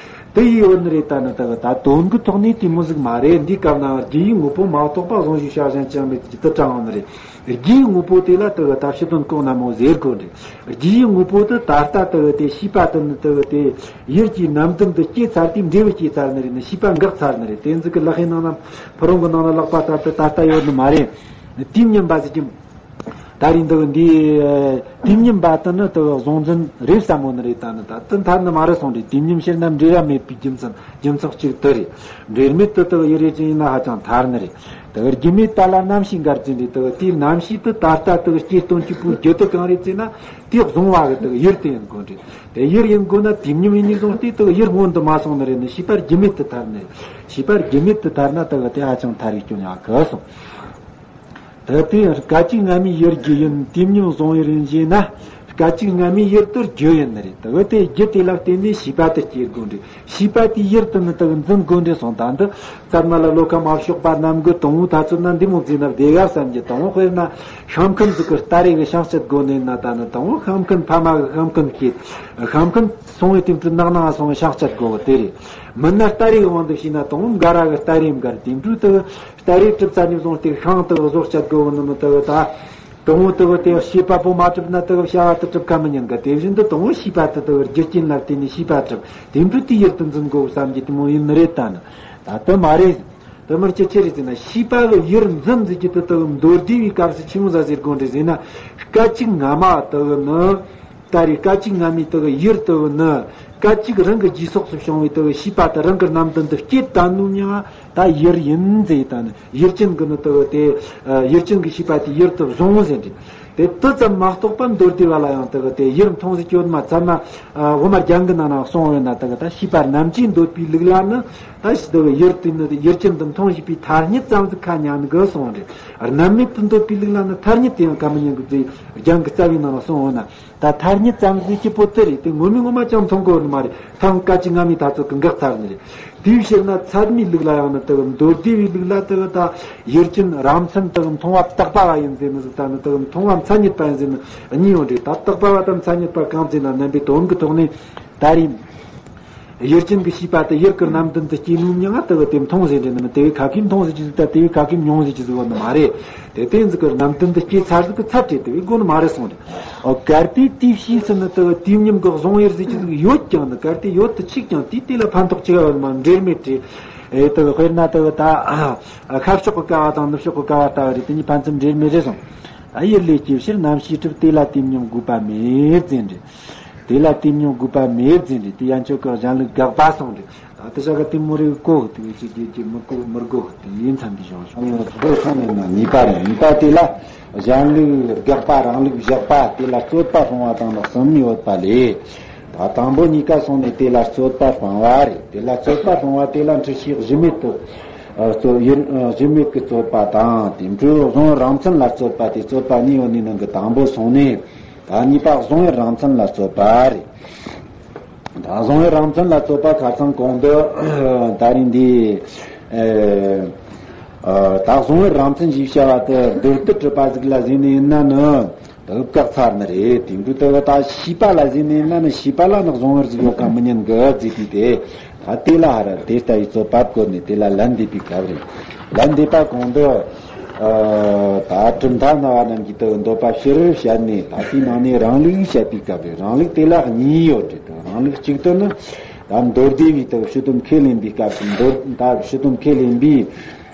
དེ་ཡི་ཡོད་ནི་རེད། ད་ནི་ད་ད་དོན་གྱི་ཐོག་ནས་དེ་མོ་ཟིག་མ་རེད། འདིའི་སྐབས་ན་རྒྱུ་ཡི་དངོས་པོ་མ་གཏོགས་པ་གཟུང་བྱའི་བྱ་གཞན་ཅང་མེད་ཀྱི་དུ་དྲངས་ཡོད་ནི་རེད། རྒྱུ་ཡི་དངོས་པོ་དེ་ལ་དུ་ད་ཕྱི་དོན་ལྐོག་ན་མོ་ཟེར་དགོས་རེད། རྒྱུ་ཡི་དངོས་པོ་དེ་ད་ལྟ་དུ་དེ་ཤེས་པ་དེ་ནི་དུ་དེ་ཡུལ་གྱི་རྣམ་ལྡན་དུ་སྐྱེས་ཚར་དུས་འབྲས་བུ་སྐྱེས་ཚར་ནི་རེད། ནི་ཤེས་པ་འགག་ཚར་ནི་རེད། དེ་ཚོ་གི་ལག་པའི་ནང་ན་ཕུ་རུང་གི་ནང་ན་ལག་པ་ལྟར་དུ་ད་ལྟ་ཡོད་ནི་མ་རེད། དུས་མཉམ་པ་ཟེར་གྱི། ད་རིང་འདི་འདི་དུས་མཉམ་པ་དེ་ནི་དུ་གཟུང་འཛིན་རེད་བསམ་མོ་ནི་རེད། ད་ནི་ད་དུ་མཐར་ནི་མ་རེད་གསུངས་རེད། དུས་མཉམ་ཕྱིར་ན་འབྲེལ་བ་མེད་པའི་རྒྱུ་མཚན་རྒྱུ་མཚན་གཅིག་དེ་རེད། འབྲེལ་མེད་དུ་དུ་ཡུལ་རེ་ཅན་ཡིན་ན་ཧ་ཅང་ཐར་ནི་རེད། དུ་རྒྱུ་མེད་ལྟ་ལ་རྣམ་ཤེས་འགལ་ཟེར་རེད། དུ་དེའི་རྣམ་ཤེས་དུ་ད་ལྟ་དུ་སྐྱེ་སྟོན་གྱི་བུའི་རྒྱུ་དེ་གང་རེད་ཟེར་ན་དེ་གཟུང་བ་གི་དུ་ཡུལ་དེ་ཡིན་དགོས་རེད། དེ་ཡུལ་ཡིན་དགོས་ན་དུས་མཉམ་ཡིན་ནས་བཟུང་སྟེ་དུ་ཡུལ་སྔོན་དུ་མ་སོང་ནི་རེད། ནི་ཤེས་པ་རྒྱུ་མེད་དུ་ཐར་ནི་རེད། ཤེས་པ་རྒྱུ་མེད་དུ་ཐར་ན་དུ་དེ་ཧ་ཅང་ཐར་བའི་སྐྱོན་ཡང་གི་སོང་། དེ་དུས་སྐད་ཅིག་སྔ་མའི་ཡུལ་རྒྱུ་ཡིན། དུས་མཉམ་གཟུང་ཡུལ་ཡིན་ཞེ་ན། སྐད་ཅིག་སྔ་མའི་ཡུལ་དེ་རྒྱུ་ཡིན་ནི་རེད། དེ་བས་དེ་རྒྱུ་དེ་ལ་བརྟེན་ནས་ཤེས་པ་དེ་སྐྱེ་དགོས་རེད། ཤེས་པ་དེའི་ཡུལ་དེ་ནི་དེ་འཛིན་དགོས་རེད་གསུངས། ད་འདི་ཚད་མ་ལ་བློ་ཁ་མ་ཕྱོགས་པ་རྣམས་ཀྱིས་དང་བོ་ད་ཚོད་ན་འདི་མོ་བརྩིས་ན་བདེ་ག་བསམ་གྱི། དང་བོ་དཔེར་ན་ཤིང་མཁན་ཟིག་གི་སྟ་རེ་གི་ཤིང་བཅད་དགོས་ནས་ན། ད་ནི་དང་བོ་ཤིང་མཁན་ཕ་མ་གི་ཤིང་མཁན་སྐྱེས། ཤིང་མཁན་སོང་བའི་དུས་དུ་ནགས་ནང་སོང་བའི་ཤིང་བཅད་དགོས་གི་དེ་རེད། མིན་ན་སྟ་རེ་གི་དབང་དུ་བྱས་ན་དང་བོ་འགའ་ར་གི་སྟ་རེ་འགར་དེ་འདྲ་དུ། སྟ་རེ་གྲུབ་ཚར་ནས་བཟུང་སྟེ་ཤིང་དེ་བཟོ་བཅད་དགོས་ནི་མི་དེ་ད། དང་བོ་དེ་དེ་ཤེས་པ་པོ་མ་གྲུབ་ན་དེ་བྱ་བ་དེ་གྲུབ་ཁ་མི་ཉན་གི། དེ་བཞིན་དུ་དང་བོ་ཤེས་པ་དེ་དེ་རྒྱུ་རྐྱེན་ལ་བརྟེན་ནས་ཤེས་པ་གྲུབ། དེ་འདྲ་དེ་ཡུལ་དུ་འཛིན་དགོས་བསམ་གྱི་དེ་མོ་ཡིན་ནི་རེད། ད་ནི་ད་དེ་མ་རེད། དེ་མར་ཅི་ཕྱིར་རེད་ཟེར་ན། ཤེས་པ་གི་ཡུལ་འཛིན་ཟེར་གྱི་དེ་དེ་མདོ་སྡེ་བའི་སྐབས་སུ་ཆི་མོ་ཟ་ཟེར་དགོས་རེད་ཟེར་ན། སྐད་ཅིག་སྔ་མ་དེ་ནི། ད་རེས་སྐད་ཅིག་སྔ་མའི་དེ་གི་ཡུལ་དེ་ནི་སྐད་ཅིག་རང་གི་རྗེས་ཕྱོགས་སུ་བྱུང་བའི་དེ་གི་ཤེས་པ་དེ་རང་གི་རྣམ་ལྡན་དུ་སྐྱེས་ད་ནུ་མྱང་ད་ཡུལ་ཡིན་ཟེར། ད་ནི་ཡུལ་ཅན་གྱི་ནི་དེ་གི་དེ་ཡུལ་ཅན་གྱི་ཤེས་པ་དེ་ཡུལ་དུ་བཟུང་ཟེར་འདྲི། དེ་དེ་ཙམ་མ་གཏོགས་པ་མདོ་སྡེ་བ་ལ་ཡང་དེ་གི་དེ་ཡུལ་མཐོང་ཟེར་གྱི་ཡོད་མ་ཚད་ན། དབུ་མ་རྒྱན་གྱི་ནང་ན་གསུངས་ཡོད་ན། དེ་གི་ད་ཤེས་པ་རྣམ་བཅད་འདོད་པའི་ལུགས་ལ་ནི་ད་ཞི་དེ་གི་ཡུལ་དེ་ནི་ཡུལ་ཅན་དུ་མཐོང་བྱེད་པའི་ཐ་སྙད་ཙམ་ཟིག་ཁ་ཉན་གི་གསུངས་རེད། རྣམ་མེད་དུ་འདོད་པའི་ལུགས་ལ་ནི་ཐ་སྙད་དེ་ཡང་ཁ་མི་ཉན་གི་ཟེར་རྒྱན་གྱི་རྩ་བའི་ནང་ན་གསུངས་ཡོད་ན། ད་ཐ་སྙད་ཙམ་ཟིག་གི་པོ་དེ་རེད། དེ་ངོ་མའི་ངོ་མ་ཅང་མཐོང་གོ་ནི་མ་རེད། ཐང་སྐད་ཅིག་སྔ་མའི་ད་ཚོད་ཀྱི་འགག་ཚར་ནི་རེད། དེའི་ཕྱིར་ན་ཚད་མའི་ལུགས་ལ་ཡང་ནི་དེ་གི་མདོ་སྡེ་བའི་ལུགས་ལ་དེ་གི་ད་ཡུལ་ཅན་རང་མཚན་དེ་གི་མཐོང་བ་བཏགས་པ་བ་ཡིན་ཟེར་ནི་ཟིག་ད་ནི་དེ་གི་མཐོང་བ་མཚན་ཉིད་པ་ཡིན་ཟེར་ནི་གཉིས་ཡོད་རེད། ད་བཏགས་པ་བ་དང་མཚན་ཉིད་པ་གང་ཟེར་ན་རྣམ་པའི་དོན་གྱི་ཐོག་ནས་ད་རེད། ཡུལ་ཅན་གྱི་ཤེས་པ་དེ་ཡུལ་གྱི་རྣམ་ལྡན་དུ་སྐྱེས་ནུ་མྱང་ང་དེ་གི་དེ་མཐོང་ཟེར་འདྲི་ནི་མི། དེ་བས་ཁ་ཁེམ་མཐོང་ཟེར་གྱི་ཟིག་ད་དེ་བས་ཁ་ཁེམ་མྱོང་ཟེར་གྱི་ཟིག་ཡོད་ནི་མ་རེད། དེ་དེ་ཟིག་གི་རྣམ་ལྡན་དུ་སྐྱེས་ཚར་ཟིག་གི་ཚར་བྲལ་དེ་བས་དགོས་ནི་མ་རེད་གསུངས་རེད། ཨོ་གལ་ཏེ་དེའི་ཕྱིས་སུ་ནི་དེ་གི་དུས་མཉམ་གྱི་གཟུང་ཡུལ་ཟེར་གྱི་ཟིག་ཡོད་ཀྱང་ནི། གལ་ཏེ་ཡོད་དུ་ཆུག་ཀྱང་དེས་དེ་ལ་ཕན་ཐོགས་ཅི་ཡོད་ནི་མ། འབྲེལ་མེད་དེ། ཨེ་དེ་གི་དཔེར་ན་དེ་གི་ད་ཤར་ཕྱོགས་ཀྱི་ཀ་བ་དང་ནུབ་ཕྱོགས་ཀྱི་ཀ་བ་ལྟ་བུ་རེད། དེ་གཉིས་ཕན་ཚུན་འབྲེལ་མེད་རེད་གསུངས། ཨ་ཡུལ་ལས་སྐྱེ་ཕྱིར་རྣམ་ཤེས་གྲུབ། དེ་ལ་དུས་མཉམ་དགོས་པ་མེད་ཟེར་འདྲི། དེ་ལ་དུས་མཉམ་དགོས་པ་མེད་ཟེར་འདྲི། དེ་ཡན་ཆོད་ཀྱི་གཞན་ལུགས་དགག་པ་གསུངས་འདྲི། ད་དེ་བྱ་ག་དེ་མོ་རེ་གོ་དེ་ཅི་རྒྱུ་རྒྱུ་མི་གོ་མི་གོ་དེ་ཡིན་ཙམ་གྱི་བྱུང་བྱུང་། མདོ་གསུངས་ནས་ན་གཉིས་པ་རེད། གཉིས་པ་དེ་ལ་གཞན་ལུགས་དགག་པ་རང་ལུགས་བཞག་པ་དེ་ལ་རྩོད་པ་སྤོང་བ་དང་ནི་གསུམ་ཡོད་པ་ལས། ད་དང་པོ་གཉིས་ཀ་སོང་ནས་དེ་ལ་རྩོད་པ་སྤང་བ་རེད། དེ་ལ་རྩོད་པ་སྤང་བ་དེ་ལ་འཁྲུལ་ཤེས་གཞི་མེད་དུ། ཨ་རྩོད་ཡུལ་ཨ་གཞི་མེད་ཀྱི་རྩོད་པ་དང་དེ་འཕྲོས་གཟུང་རང་མཚན་ལ་རྩོད་པ་དེ། རྩོད་པ་གཉིས་ཡོད་ནི་ནང་གི་དང་པོ་སོང་ནས། ད་གཉིས་པ་གཟུང་ཡུལ་རང་མཚན་ལ་རྩོད་པ་རེད། ད་གཟུང་ཡུལ་རང་མཚན་ལ་རྩོད་པ་ཁ་སང་གོང་དུ་ད་རིང་འདི་ཨ་ད་གཟུང་ཡུལ་རང་མཚན་ཞེས་བྱ་བ་དེ་མདོར་བསྡུས་གྲུབ་པ་ཟིག་ལ་ཟེར་ནི་ཡིན་ན་ནི། དེ་བཀག་ཚར་ནི་རེད། དེ་འདྲ་དེ་ད་ཤེས་པ་ལ་ཟེར་ནས་ན་ནི་ཤེས་པ་ལ་ནི་གཟུང་བར་ཟིག་ཡོད་ཀ་མི་ཉན་གི་ཟེར་དུས་དེ། ད་དེ་ལ་ཧ་ར་དེ་ལྟ་ཡི་རྩོད་པ་བཀོད་ནས་དེ་ལ་ལན་འདེབས་པའི་སྐབས་རེད། ལན་འདེབས་པ་གོང་དུ་ཨ་ད་གྲུབ་མཐའ་སྨྲ་བ་རྣམས་ཀྱིས་དེ་འདོད་པ་ཕྱི་རོལ་བཤད་ནས། ད་དེའི་ནང་ནས་རང་ལུགས་བཤད་པའི་སྐབས་རེད། རང་ལུགས་དེ་ལ་གཉིས་ཡོད་རེད། དེ་རང་ལུགས་གཅིག་ཏུ་ནི་ད་མདོ་སྡེ་བའི་དེ་ཕྱི་དོན་ཁས་ལེན་པའི་སྐབས་སུ། མདོ་ད་ཕྱི་དོན་ཁས་ལེན་པའི་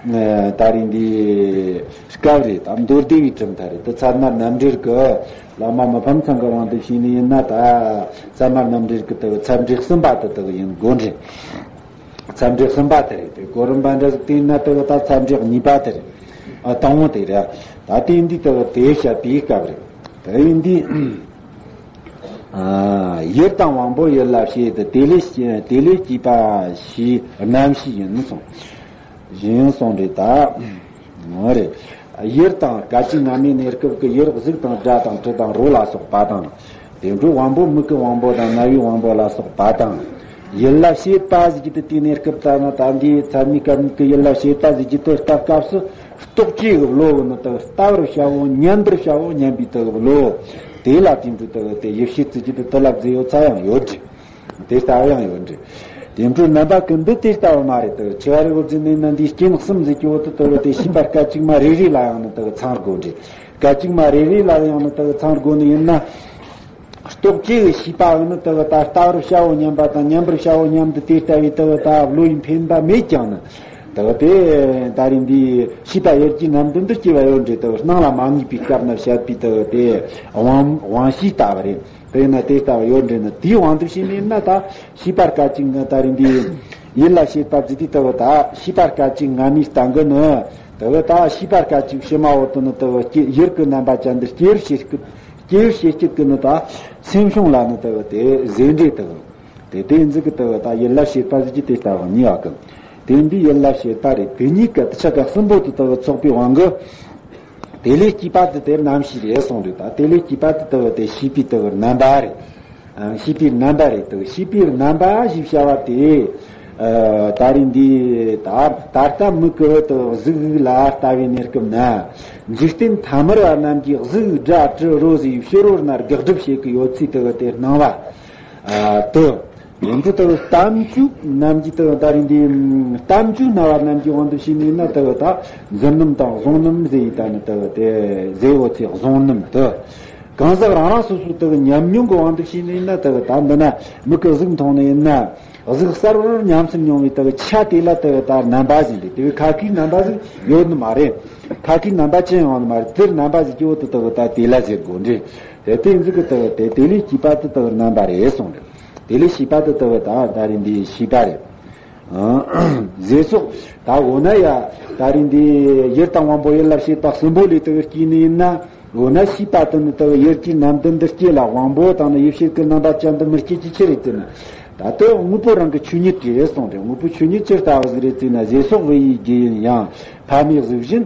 ད་རིང་འདི་སྐབས་རེད། ད་མདོ་སྡེ་བའི་གྲུབ་མཐའ་རེད། ད་ཚད་མ་རྣམ་འགྲེལ་གི་བླ་མ་མི་ཕམ་ཚང་གི་དབང་དུ་བྱས་ནས་ཡིན་ན། ད་ཚད་མ་རྣམ་འགྲེལ་གི་ད་ཚད་འབྲས་གསུམ་པ་དེ་དག་ཡིན་དགོས་རེད། ཚད་འབྲས་གསུམ་པ་དེ་རེད། དེ་གོ་རིམ་པ་འདྲ་ཟིག་བལྟས་ན་ད་ད་ཚད་འབྲས་གཉིས་པ་དེ་རེད། ཨ། དང་པོ་དེ་རེད། ད་དེ་འདི་ད་དེ་བཤད་པའི་སྐབས་རེད། དེ་ཡིན་དུས། ཨ། ཡུལ་དང་དབང་པོ་ཡུལ་ལ་བྱེད་དེ། དེ་ལས་དེ་ལས་སྐྱེས་པ་ཞེས་རྣམ་ཤེས་ཡིན་གསུངས། ཡིན་གསུངས་རེད་ད། འོ་རེད། ཡུལ་དང་སྐད་ཅིག་སྔ་མའི་གནས་སྐབས་ཀྱི་ཡུལ་གཟུགས་དང་སྒྲ་དང་དྲི་དང་རོ་ལ་སོགས་པ་དང་། དེ་འཕྲོ་དབང་པོ་མིག་གི་དབང་པོ་དང་རྣ་བའི་དབང་པོ་ལ་སོགས་པ་དང་། ཡུལ་ལ་བྱེད་པ་ཟེར་རྒྱུ་དེ་དེའི་གནས་སྐབས་ད་ན་ད་འདིའི་ཚད་མའི་སྐབས་ཀྱི་ཡུལ་ལ་བྱེད་པ་ཟེར་རྒྱུ་དེ་ལྟ་སྐབས་སུ་རྟོག་བཅས་ཀྱི་བློ་བོ་ནི་དེ་ལྟ་བར་བྱའོ། མཉན་པར་བྱའོ། མཉན་པའི་དེ་བློ་དེ་ལ་དེ་འཕྲོ་དེ་དེ་ཡུལ་ཤེས་ཟེར་རྒྱུ་དེ་དེ་ལ་རྫས་ཡོད་ཚ་ཡང་ཡོད་རེད། དེ་ལྟ་བུ་ཡང་ཡོད་འདྲ། དེ་འཕྲོ་རྣམ་པ་ཀུན་འདི་དེ་ལྟ་བུ་མ་རེད་དེ། ཆེ་བ་རི་བོ་རྫི་ནི་ན་འདིའི་རྐྱེན་གསུམ་ཟེར་གྱི་འོ་དེ་ལྟ་བུ་དེ་ཤེས་པ་སྐད་ཅིག་མ་རེ་རེ་ལ་ཡང་ནི་དེ་ཚང་དགོས་འདྲ། སྐད་ཅིག་མ་རེ་རེ་ལ་ཡང་ནི་དེ་ཚང་དགོས་ནི་ཡིན་ན། རྟོག་བཅས་ཀྱི་ཤེས་པ་ནི་དེ་ད་ལྟ་བུར་བྱའོ་མཉན་པ་དང་མཉན་པར་བྱའོ་མཉན་དུ་དེ་ལྟ་བུའི་དེ་ད་བློ་ཡི་འཕེན་པ་མེད་ཀྱང་ནི། དེ་དེ་ད་རིང་འདི་ཤེས་པ་ཡུལ་གྱི་རྣམ་ལྡན་དུ་སྐྱེ་བ་ཡོད་འདྲ། དེ་སྣང་ལ་མ་ངེས་པའི་སྐབས་ན་བཤད་པའི་དེ་དེ་དབང་དབང་ཤེས་ལྟ་བུ་རེད། དེ་ཡིན་ན་དེ་ལྟ་བུ་ཡོད་འདྲ་ནི། དེའི་དབང་དུ་བྱས་ནས་ན་ད་ཤེས་པ་སྐད་ཅིག་ང་ད་རིང་འདི་ཡུལ་ལ་བྱེད་པ་ཟེར་དུས་ལྟ་བུ་ད་ཤེས་པ་སྐད་ཅིག་སྔ་མའི་སྟེང་གི་ནི་ལྟ་བུ་ད་ཤེས་པ་སྐད་ཅིག་ཕྱི་མ་འོ་དེ་ནི་ལྟ་བུ་སྐྱེ་ཡུལ་གྱི་རྣམ་པ་ཅན་འདི་སྐྱེ་བར་བྱེད་སྐྱེ་བར་བྱེད་སྐྱེད་ཀྱི་ནི་ད་སེམས་བྱུང་ལ་ནི་ལྟ་བུ་དེ་རྫས་འབྲས་ལྟ་བུ་དེ་དེ་འཛི་གི་ལྟ་བུ་ད་ཡུལ་ལ་བྱེད་པ་ཟེར་གྱི་དེ་ལྟ་བུ་གཉིས་བ་གི་དེ་འདི་ཡུལ་ལ་བྱེད་པ་རེད། དེ་གཉིས་ཀ་དེ་ཆ་ག་གསུམ་པོ་དེ་ལྟ་བུ་ཚོགས་པའི་དབང་གི་དེ་ལས་སྐྱེས་པ་དེ་དེ་རྣམ་ཤེས་རེད་གསུངས་རེད། ད་དེ་ལས་སྐྱེས་པ་དེ་ལྟ་བུ་དེ་ཤེས་པའི་ལྟ་བུ་རྣམ་པ་རེད། ཨ། ཤེས་པའི་རྣམ་པ་རེད་དེ། ཤེས་པའི་རྣམ་པ་ཞེས་བྱ་བ་དེ། ཨ། ད་རིང་འདི་ད་ད་ལྟ་མིག་གི་དེ་གཟུགས་ལ་ལྟ་བའི་གནས་སྐབས་ན། འཇིག་རྟེན་ཐ་མལ་བ་རྣམས་ཀྱི་གཟུགས་སྒྲ་དྲི་རོ་ཟེར་བའི་ཕྱི་རོལ་ན་དགག་སྒྲུབ་བྱེད་ཀྱི་ཡོད་ཚུལ་དེ་དེ་སྣང་བ། ཨ། དེ། ཡིན་དུ་ལྟ་བུ་གཏམ་རྒྱུད་རྣམས་ཀྱི་ལྟ་བུ་ད་རིང་འདི་གཏམ་རྒྱུད་སྣང་བ་རྣམས་ཀྱི་དབང་དུ་བྱས་ནས་ན་ལྟ་བུ་ད་འཛིན་རྣམ་དང་གཟུང་རྣམ་ཟེར་ཡི་ད་ནི་ལྟ་བུ་དེ་ཟེར་འོ་ཚེ་གཟུང་རྣམ་དུ། གང་ཟག་རང་རང་སོ་སོའི་ལྟ་བུ་ཉམས་མྱོང་གི་དབང་དུ་བྱས་ནས་ན་ལྟ་བུ་ད་འདི་ན་མིག་གི་གཟུགས་མཐོང་ནས་ཡིན་ན་གཟུགས་གསལ་བོར་ཉམས་སུ་མྱོང་བའི་ལྟ་བུ་ཆ་དེ་ལ་ལྟ་བུ་ད་རྣམ་པ་ཟེར་འདུག་དེ་བས་ཁ་ཁའི་རྣམ་པ་ཟིག་ཡོད་ནི་མ་རེད། ཁ་ཁའི་རྣམ་པ་ཅི་ཡང་ཡོད་ནི་མ་རེད། དེར་རྣམ་པ་ཟེར་གྱི་འོ་དེ་ལྟ་བུ་ད་དེ་ལ་ཟེར་དགོས་འདྲ། དེ་དེ་འཛི་གི་ལྟ་བུ་དེ་དེ་ལས་སྐྱེས་པ་དེ་ལྟ་བུ་རྣམ་པ་རེད་གསུངས་རེད། དེ་ལས་ཤེས་པ་དེ་ལྟ་བུ་ད་ད་རིང་འདི་ཤེས་པ་རེད། ཨ། ཟེར་སོགས་ད་འོ་ན་ཡ་ད་རིང་འདི་ཡུལ་དང་དབང་པོ་ཡུལ་ལ་བྱེད་པ་གསུམ་པོ་ལས་ལྟ་བུ་སྐྱེས་ནི་ཡིན་ན། འོ་ན་ཤེས་པ་དེ་ནི་ལྟ་བུ་ཡུལ་གྱི་རྣམ་ལྡན་འདི་སྐྱེ་ལ་དབང་པོ་དང་ནི་ཡུལ་ཤེས་ཀྱི་རྣམ་པ་ཅན་དུ་མི་སྐྱེ་གི་ཆི་རེད་ཟེར་ན། ད་ལྟ་དངོས་པོ་རང་གི་ཆོས་ཉིད་དེ་རེད་གསུངས་ཏེ། དངོས་པོའི་ཆོས་ཉིད་ཅི་ལྟ་བུ་ཟིག་རེད་ཟེར་ན། ཟེར་སོགས་བུ་ཡི་རྒྱུ་ཡིན་ཡང་ཕ་མའི་གཟུགས་བཞིན།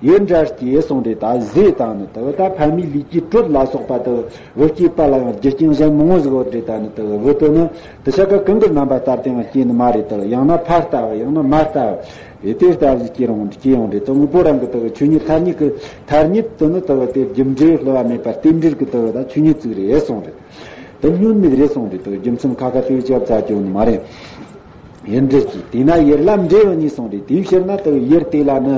ཡུལ་འདྲ་སྐྱེ་གསུངས་ཏེ། ད་ཟས་དང་ནི་ལྟ་བུ་ད་ཕ་མའི་ལུས་ཀྱི་དྲོད་ལ་སོགས་པ་ལྟ་བུ་བུ་སྐྱེས་པ་ལ་ཡང་རྒྱུ་རྐྱེན་གཞན་མང་བོ་ཟིག་ཡོད་རེད། ད་ནི་ལྟ་བུ་བུ་དེ་ནི་དེ་ཆ་ག་གང་གི་རྣམ་པ་ལྟར་དུ་ཡང་སྐྱེ་ནི་མ་རེད། ལྟ་བུ་ཡང་ན་ཕ་ལྟ་བུ་ཡང་ན་མ་ལྟ་བུ་དེ་དེ་ལྟ་བུ་ཟིག་སྐྱེ་རུང་སྐྱེ་ཡོང་རེད། ད་དངོས་པོ་རང་གི་ལྟ་བུ་ཆོས་ཉིད་ཐ་སྙད་ཀྱི་ཐ་སྙད་དེ་ནི་ལྟ་བུ་དེ་རྒྱུ་འབྲས་བསླུ་བ་མེད་པ་རྟེན་འབྲེལ་གྱི་ལྟ་བུ་ད་ཆོས་ཉིད་ཅིག་རེད་གསུངས་རེད། དེ་བསྙོན་མེད་རེད་གསུངས་རེད། དེ་རྒྱུ་མཚན་ཁ་ཁ་དེ་བཅོ་ལྔ་བྱུང་ནི་མ་རེད། ཡུལ་འབྲེལ་གྱིས། དེས་ན་ཡུལ་ལ་འབྲེལ་བ་གཉིས་གསུངས་རེད། དེའི་ཕྱིར་ན་དེ་ཡུལ་དེ་ལ་ནི་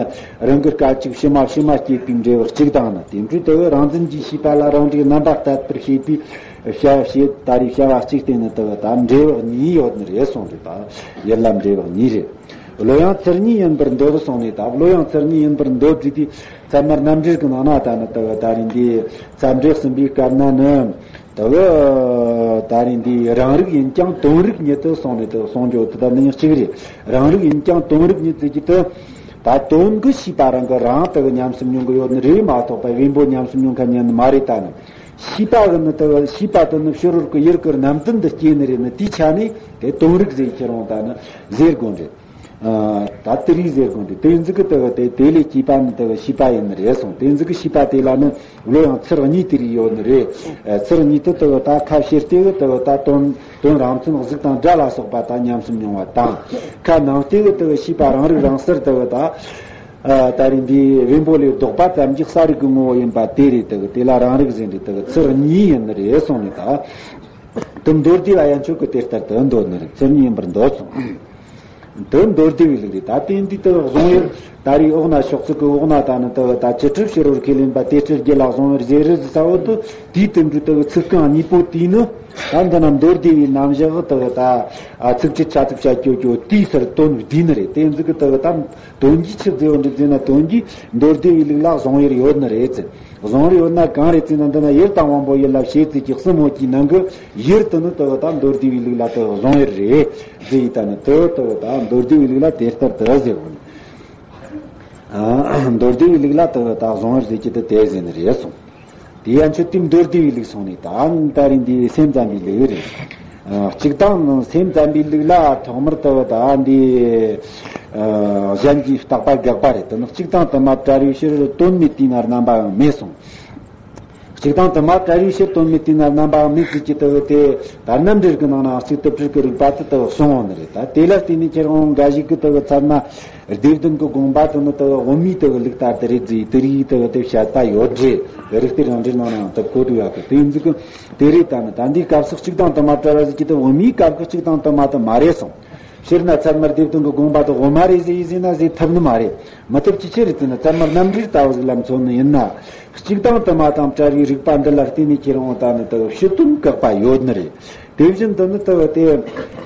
རང་གི་སྐད་ཅིག་ཕྱི་མ་ཕྱི་མ་སྐྱེས་པའི་འབྲེལ་བ་གཅིག་དང་ནི། དེ་འཕྲོས་དེ་རང་འཛིན་གྱི་ཤེས་པ་ལ་རང་འབྲས་རྣམ་པར་དག་པར་ཤེས་པའི་བྱ་བྱེད་ད་རེས་བྱ་བ་གཅིག་བསྟན་ནི་དེ་ད་འབྲེལ་བ་གཉིས་ཡོད་ནི་རེད་གསུངས་རེད། ད་ཡུལ་ལ་འབྲེལ་བ་གཉིས་རེད། བློ་ཡང་ཚུལ་གཉིས་ཡིན་པར་འདོད་གསུངས་ནས། ད་བློ་ཡང་ཚུལ་གཉིས་ཡིན་པར་འདོད་ཟེར་དུས་ཚད་མ་རྣམ་འགྲེལ་གྱི་ནང་ན་ད་ནི་དེ་ད་རེས་འདི་ཚད་འབྲས་གསུམ་པའི་སྐབས་ན་ནི། ད་གི་ད་རིང་འདི་རང་རིག་ཡིན་ཀྱང་དོན་རིག་ཉིད་དུ་སོང་ནས་དུ་སོང་རྒྱུ་དེ་ད་ནི་གཅིག་རེད། རང་རིག་ཡིན་ཀྱང་དོན་རིག་ཉིད་ཟེར་གྱི་དུ་ད་དོན་གྱི་ཤེས་པ་རང་གི་རང་དུ་ཉམས་སུ་མྱོང་གི་ཡོད་ནི་རེད་མ་གཏོགས་པ་བེམ་པོ་ཉམས་སུ་མྱོང་མཁན་ཉན་ནི་མ་རེད། ད་ནི་ཤེས་པ་གི་ནི་དུ་ཤེས་པ་དུ་ནི་ཕྱི་རོལ་གྱི་ཡུལ་གྱི་རྣམ་ལྡན་དུ་སྐྱེ་ནི་རེད། ནི་དེའི་ཆ་ནས་དེ་དོན་རིག་ཟེར་ཁྱེད་རང་ད་ནི་ཟེར་དགོས་རེད། ད་དེ་རིགས་ཟེར་དགོས་འདུག་དེ་ཟིག་གི་དེ་གི་དེ་དེ་ལས་སྐྱེས་པ་ནི་དེ་གི་ཤེས་པ་ཡིན་ནི་རེད་གསུངས། དེ་ཟིག་གི་ཤེས་པ་དེ་ལ་ནི་བློ་ཡང་ཚུལ་གཉིས་དེ་རིགས་ཡོད་ནི་རེད། ཚུལ་གཉིས་དེ་དེ་གི་ད་ཁ་ཕྱིར་དེ་གི་དེ་གི་ད་དོན་དོན་རང་མཚན་གཟུགས་དང་སྒྲ་ལ་སོགས་པ་ད་ཉམས་སུ་མྱོང་བ་དང་། ཁ་ནང་དེ་གི་དེ་གི་ཤེས་པ་རང་རིག་རང་གསལ་དེ་གི་ད་ད་རིང་འདི་བེམ་པོ་ལས་ལྡོག་པ་ཙམ་གྱི་གསལ་རིག་གི་ངོ་བོ་ཡིན་པ་དེ་རེད། དེ་གི་དེ་ལ་རང་རིག་ཟེར་འདི་དེ་གི་ཚུལ་གཉིས་ཡིན་ནི་རེད་གསུངས་ནས། ད་དེ་མདོ་སྡེ་བ་ཡན་ཆོད་ཀྱི་དེ་ལྟར་དུ་འདོད་ནི་རེད། ཚུལ་གཉིས་ཡིན་པར་འདོད་གསུངས། དུ་མདོ་སྡེ་བའི་ལུགས་རེད། ད་དེ་འདི་དུ་བཟུང་ཡོད། ད་རེས་འོག་ན་ཤོག་ཚིག་གི་འོག་ན་ད་ནི་དུ་ད་ཅི་ཁྲིད་ཕྱི་རོལ་ཁས་ལེན་པ་དེ་ཁྲིད་རྒྱུད་ལ་བཟུང་བར་བཞེད་རེད་ཟེར་ས་བོ་དུ་དེའི་དེ་འདྲ་དུ་ཚིག་རྐང་གཉིས་པོ་དེ་ནི་ད་འདི་ན་མདོ་སྡེ་བའི་རྣམ་གཞག་དུ་ད་ཚིག་ཁྲིད་ཆ་ཚིག་བྱ་སྐྱོ་སྐྱོ་དེའི་སར་དོན་བསྡུས་ནི་རེད། དེ་འཛི་གི་དུ་ད་དོན་གྱིས་ཆི་ཟེར་བ་འདྲ་ཟེར་ན་དོན་གྱིས་མདོ་སྡེ་བའི་ལུགས་ལ་བཟུང་ཡོད་ནི་རེད་ཟེར། བཟུང་ཡོད་ན་གང་རེད་ཟེར་ན་འདི་ན་ཡུལ་དང་དབང་པོ་ཡུལ་ལ་བྱེད་ཚིག་གི་གསུམ་པོ་གྱི་ནང་གི་ཡུལ་དུ་ནི་དུ་ད་མདོ་སྡེ་བའི་ལུགས་ལ་དུ་བཟུང་ཡོད་རེད་ཟེར་ཡིན། ད་ནི་དུ་དུ་ད་མདོ་སྡེ་བའི་ལུགས་ལ་དེ་ལྟར་དུ་ཟེར་བ་ནི། ཨ། མདོ་སྡེ་བའི་ལུགས་ལ་དུ་ད་བཟུང་བར་ཟེར་གྱི་དུ་དེ་ཟེར་ནི་རེད་གསུངས། དེ་ཡན་ཆོད་དེ་མདོ་སྡེ་བའི་ལུགས་སོང་ནས་ད་ད་རིང་འདི་སེམས་ཙམ་པའི་ལུགས་རེད། ཨ། གཅིག་དང་སེམས་ཙམ་པའི་ལུགས་ལ་ཐོག་མར་དུ་ད་འདི་ཨ། གཞན་གྱིས་བརྟག་པ་དགག་པ་རེད། དུ་ནི་གཅིག་དང་དུ་མ་བྲལ་བའི་ཕྱིར་དོན་མེད་དེས་ན་རྣམ་པའང་མེད་གསུངས། གཅིག་དང་དུ་མ་བྲལ་བའི་ཕྱིར་དོན་མེད་དེས་ན་རྣམ་པའང་མེད་ཟེར་གྱི་དུ་དེ་ད་རྣམ་འགྲེལ་གྱི་ནང་ན་གཅིག་ཏུ་སྤྲུལ་གྱི་རིགས་པ་དུ་དུ་གསུངས་འོང་ནི་རེད། ད་དེ་ལ་བརྟེན་ནས་ཁྱེད་རང་འགའ་ཞིག་གིས་དུ་ཚར་ན། སྡེ་བདུན་གྱི་དགོངས་པ་དུ་ནི་དུ་དབུ་མའི་དུ་ལུགས་ལྟར་དུ་རེད་ཟེར་དུ་རིགས་དུ་དེ་བཤད་པ་ཡོད་རེད། རིགས་གཏེར་རང་འགྲེལ་ནང་ན་དུ་གོ་དུ་ཡག་གི་དེ་ཡིན་ཟིག་གི་དེ་རེད། ད་ནི་ད་འདིའི་སྐབས་སུ་གཅིག་དང་དུ་མ་བྲལ་བ་ཟེར་གྱི་དུ་དབུ་མའི་སྐབས་ཀྱི་གཅིག་དང་དུ་མ་དུ་མ་རེད་གསུངས། སྤྱིར་ན་ཚད་མར་སྡེ་བདུན་གྱི་དགོངས་པ་དུ་དབུ་མ་རེད་ཟེར་ཡིན་ཟེར་ན་ཟེར་ཐུབ་ནི་མ་རེད། མི་ཐུབ་ཀྱི་ཆི་རེད་ཟེར་ན་ཚད་མར་རྣམ་འགྲེལ་ལྟ་བུ་ཟིག་ལ་མཚོན་ནི་ཡིན་ན། གཅིག་དང་དུ་མ་དང་བྲལ་བའི་རིགས་པ་འདི་ལ་བརྟེན་ནས་ཁྱེད་རང་ད་ནི་དུ་ཕྱི་དོན་བཀག་པ་ཡོད་ནི་རེད། དེ་བཞིན་དུ་ནི་དུ་དེ་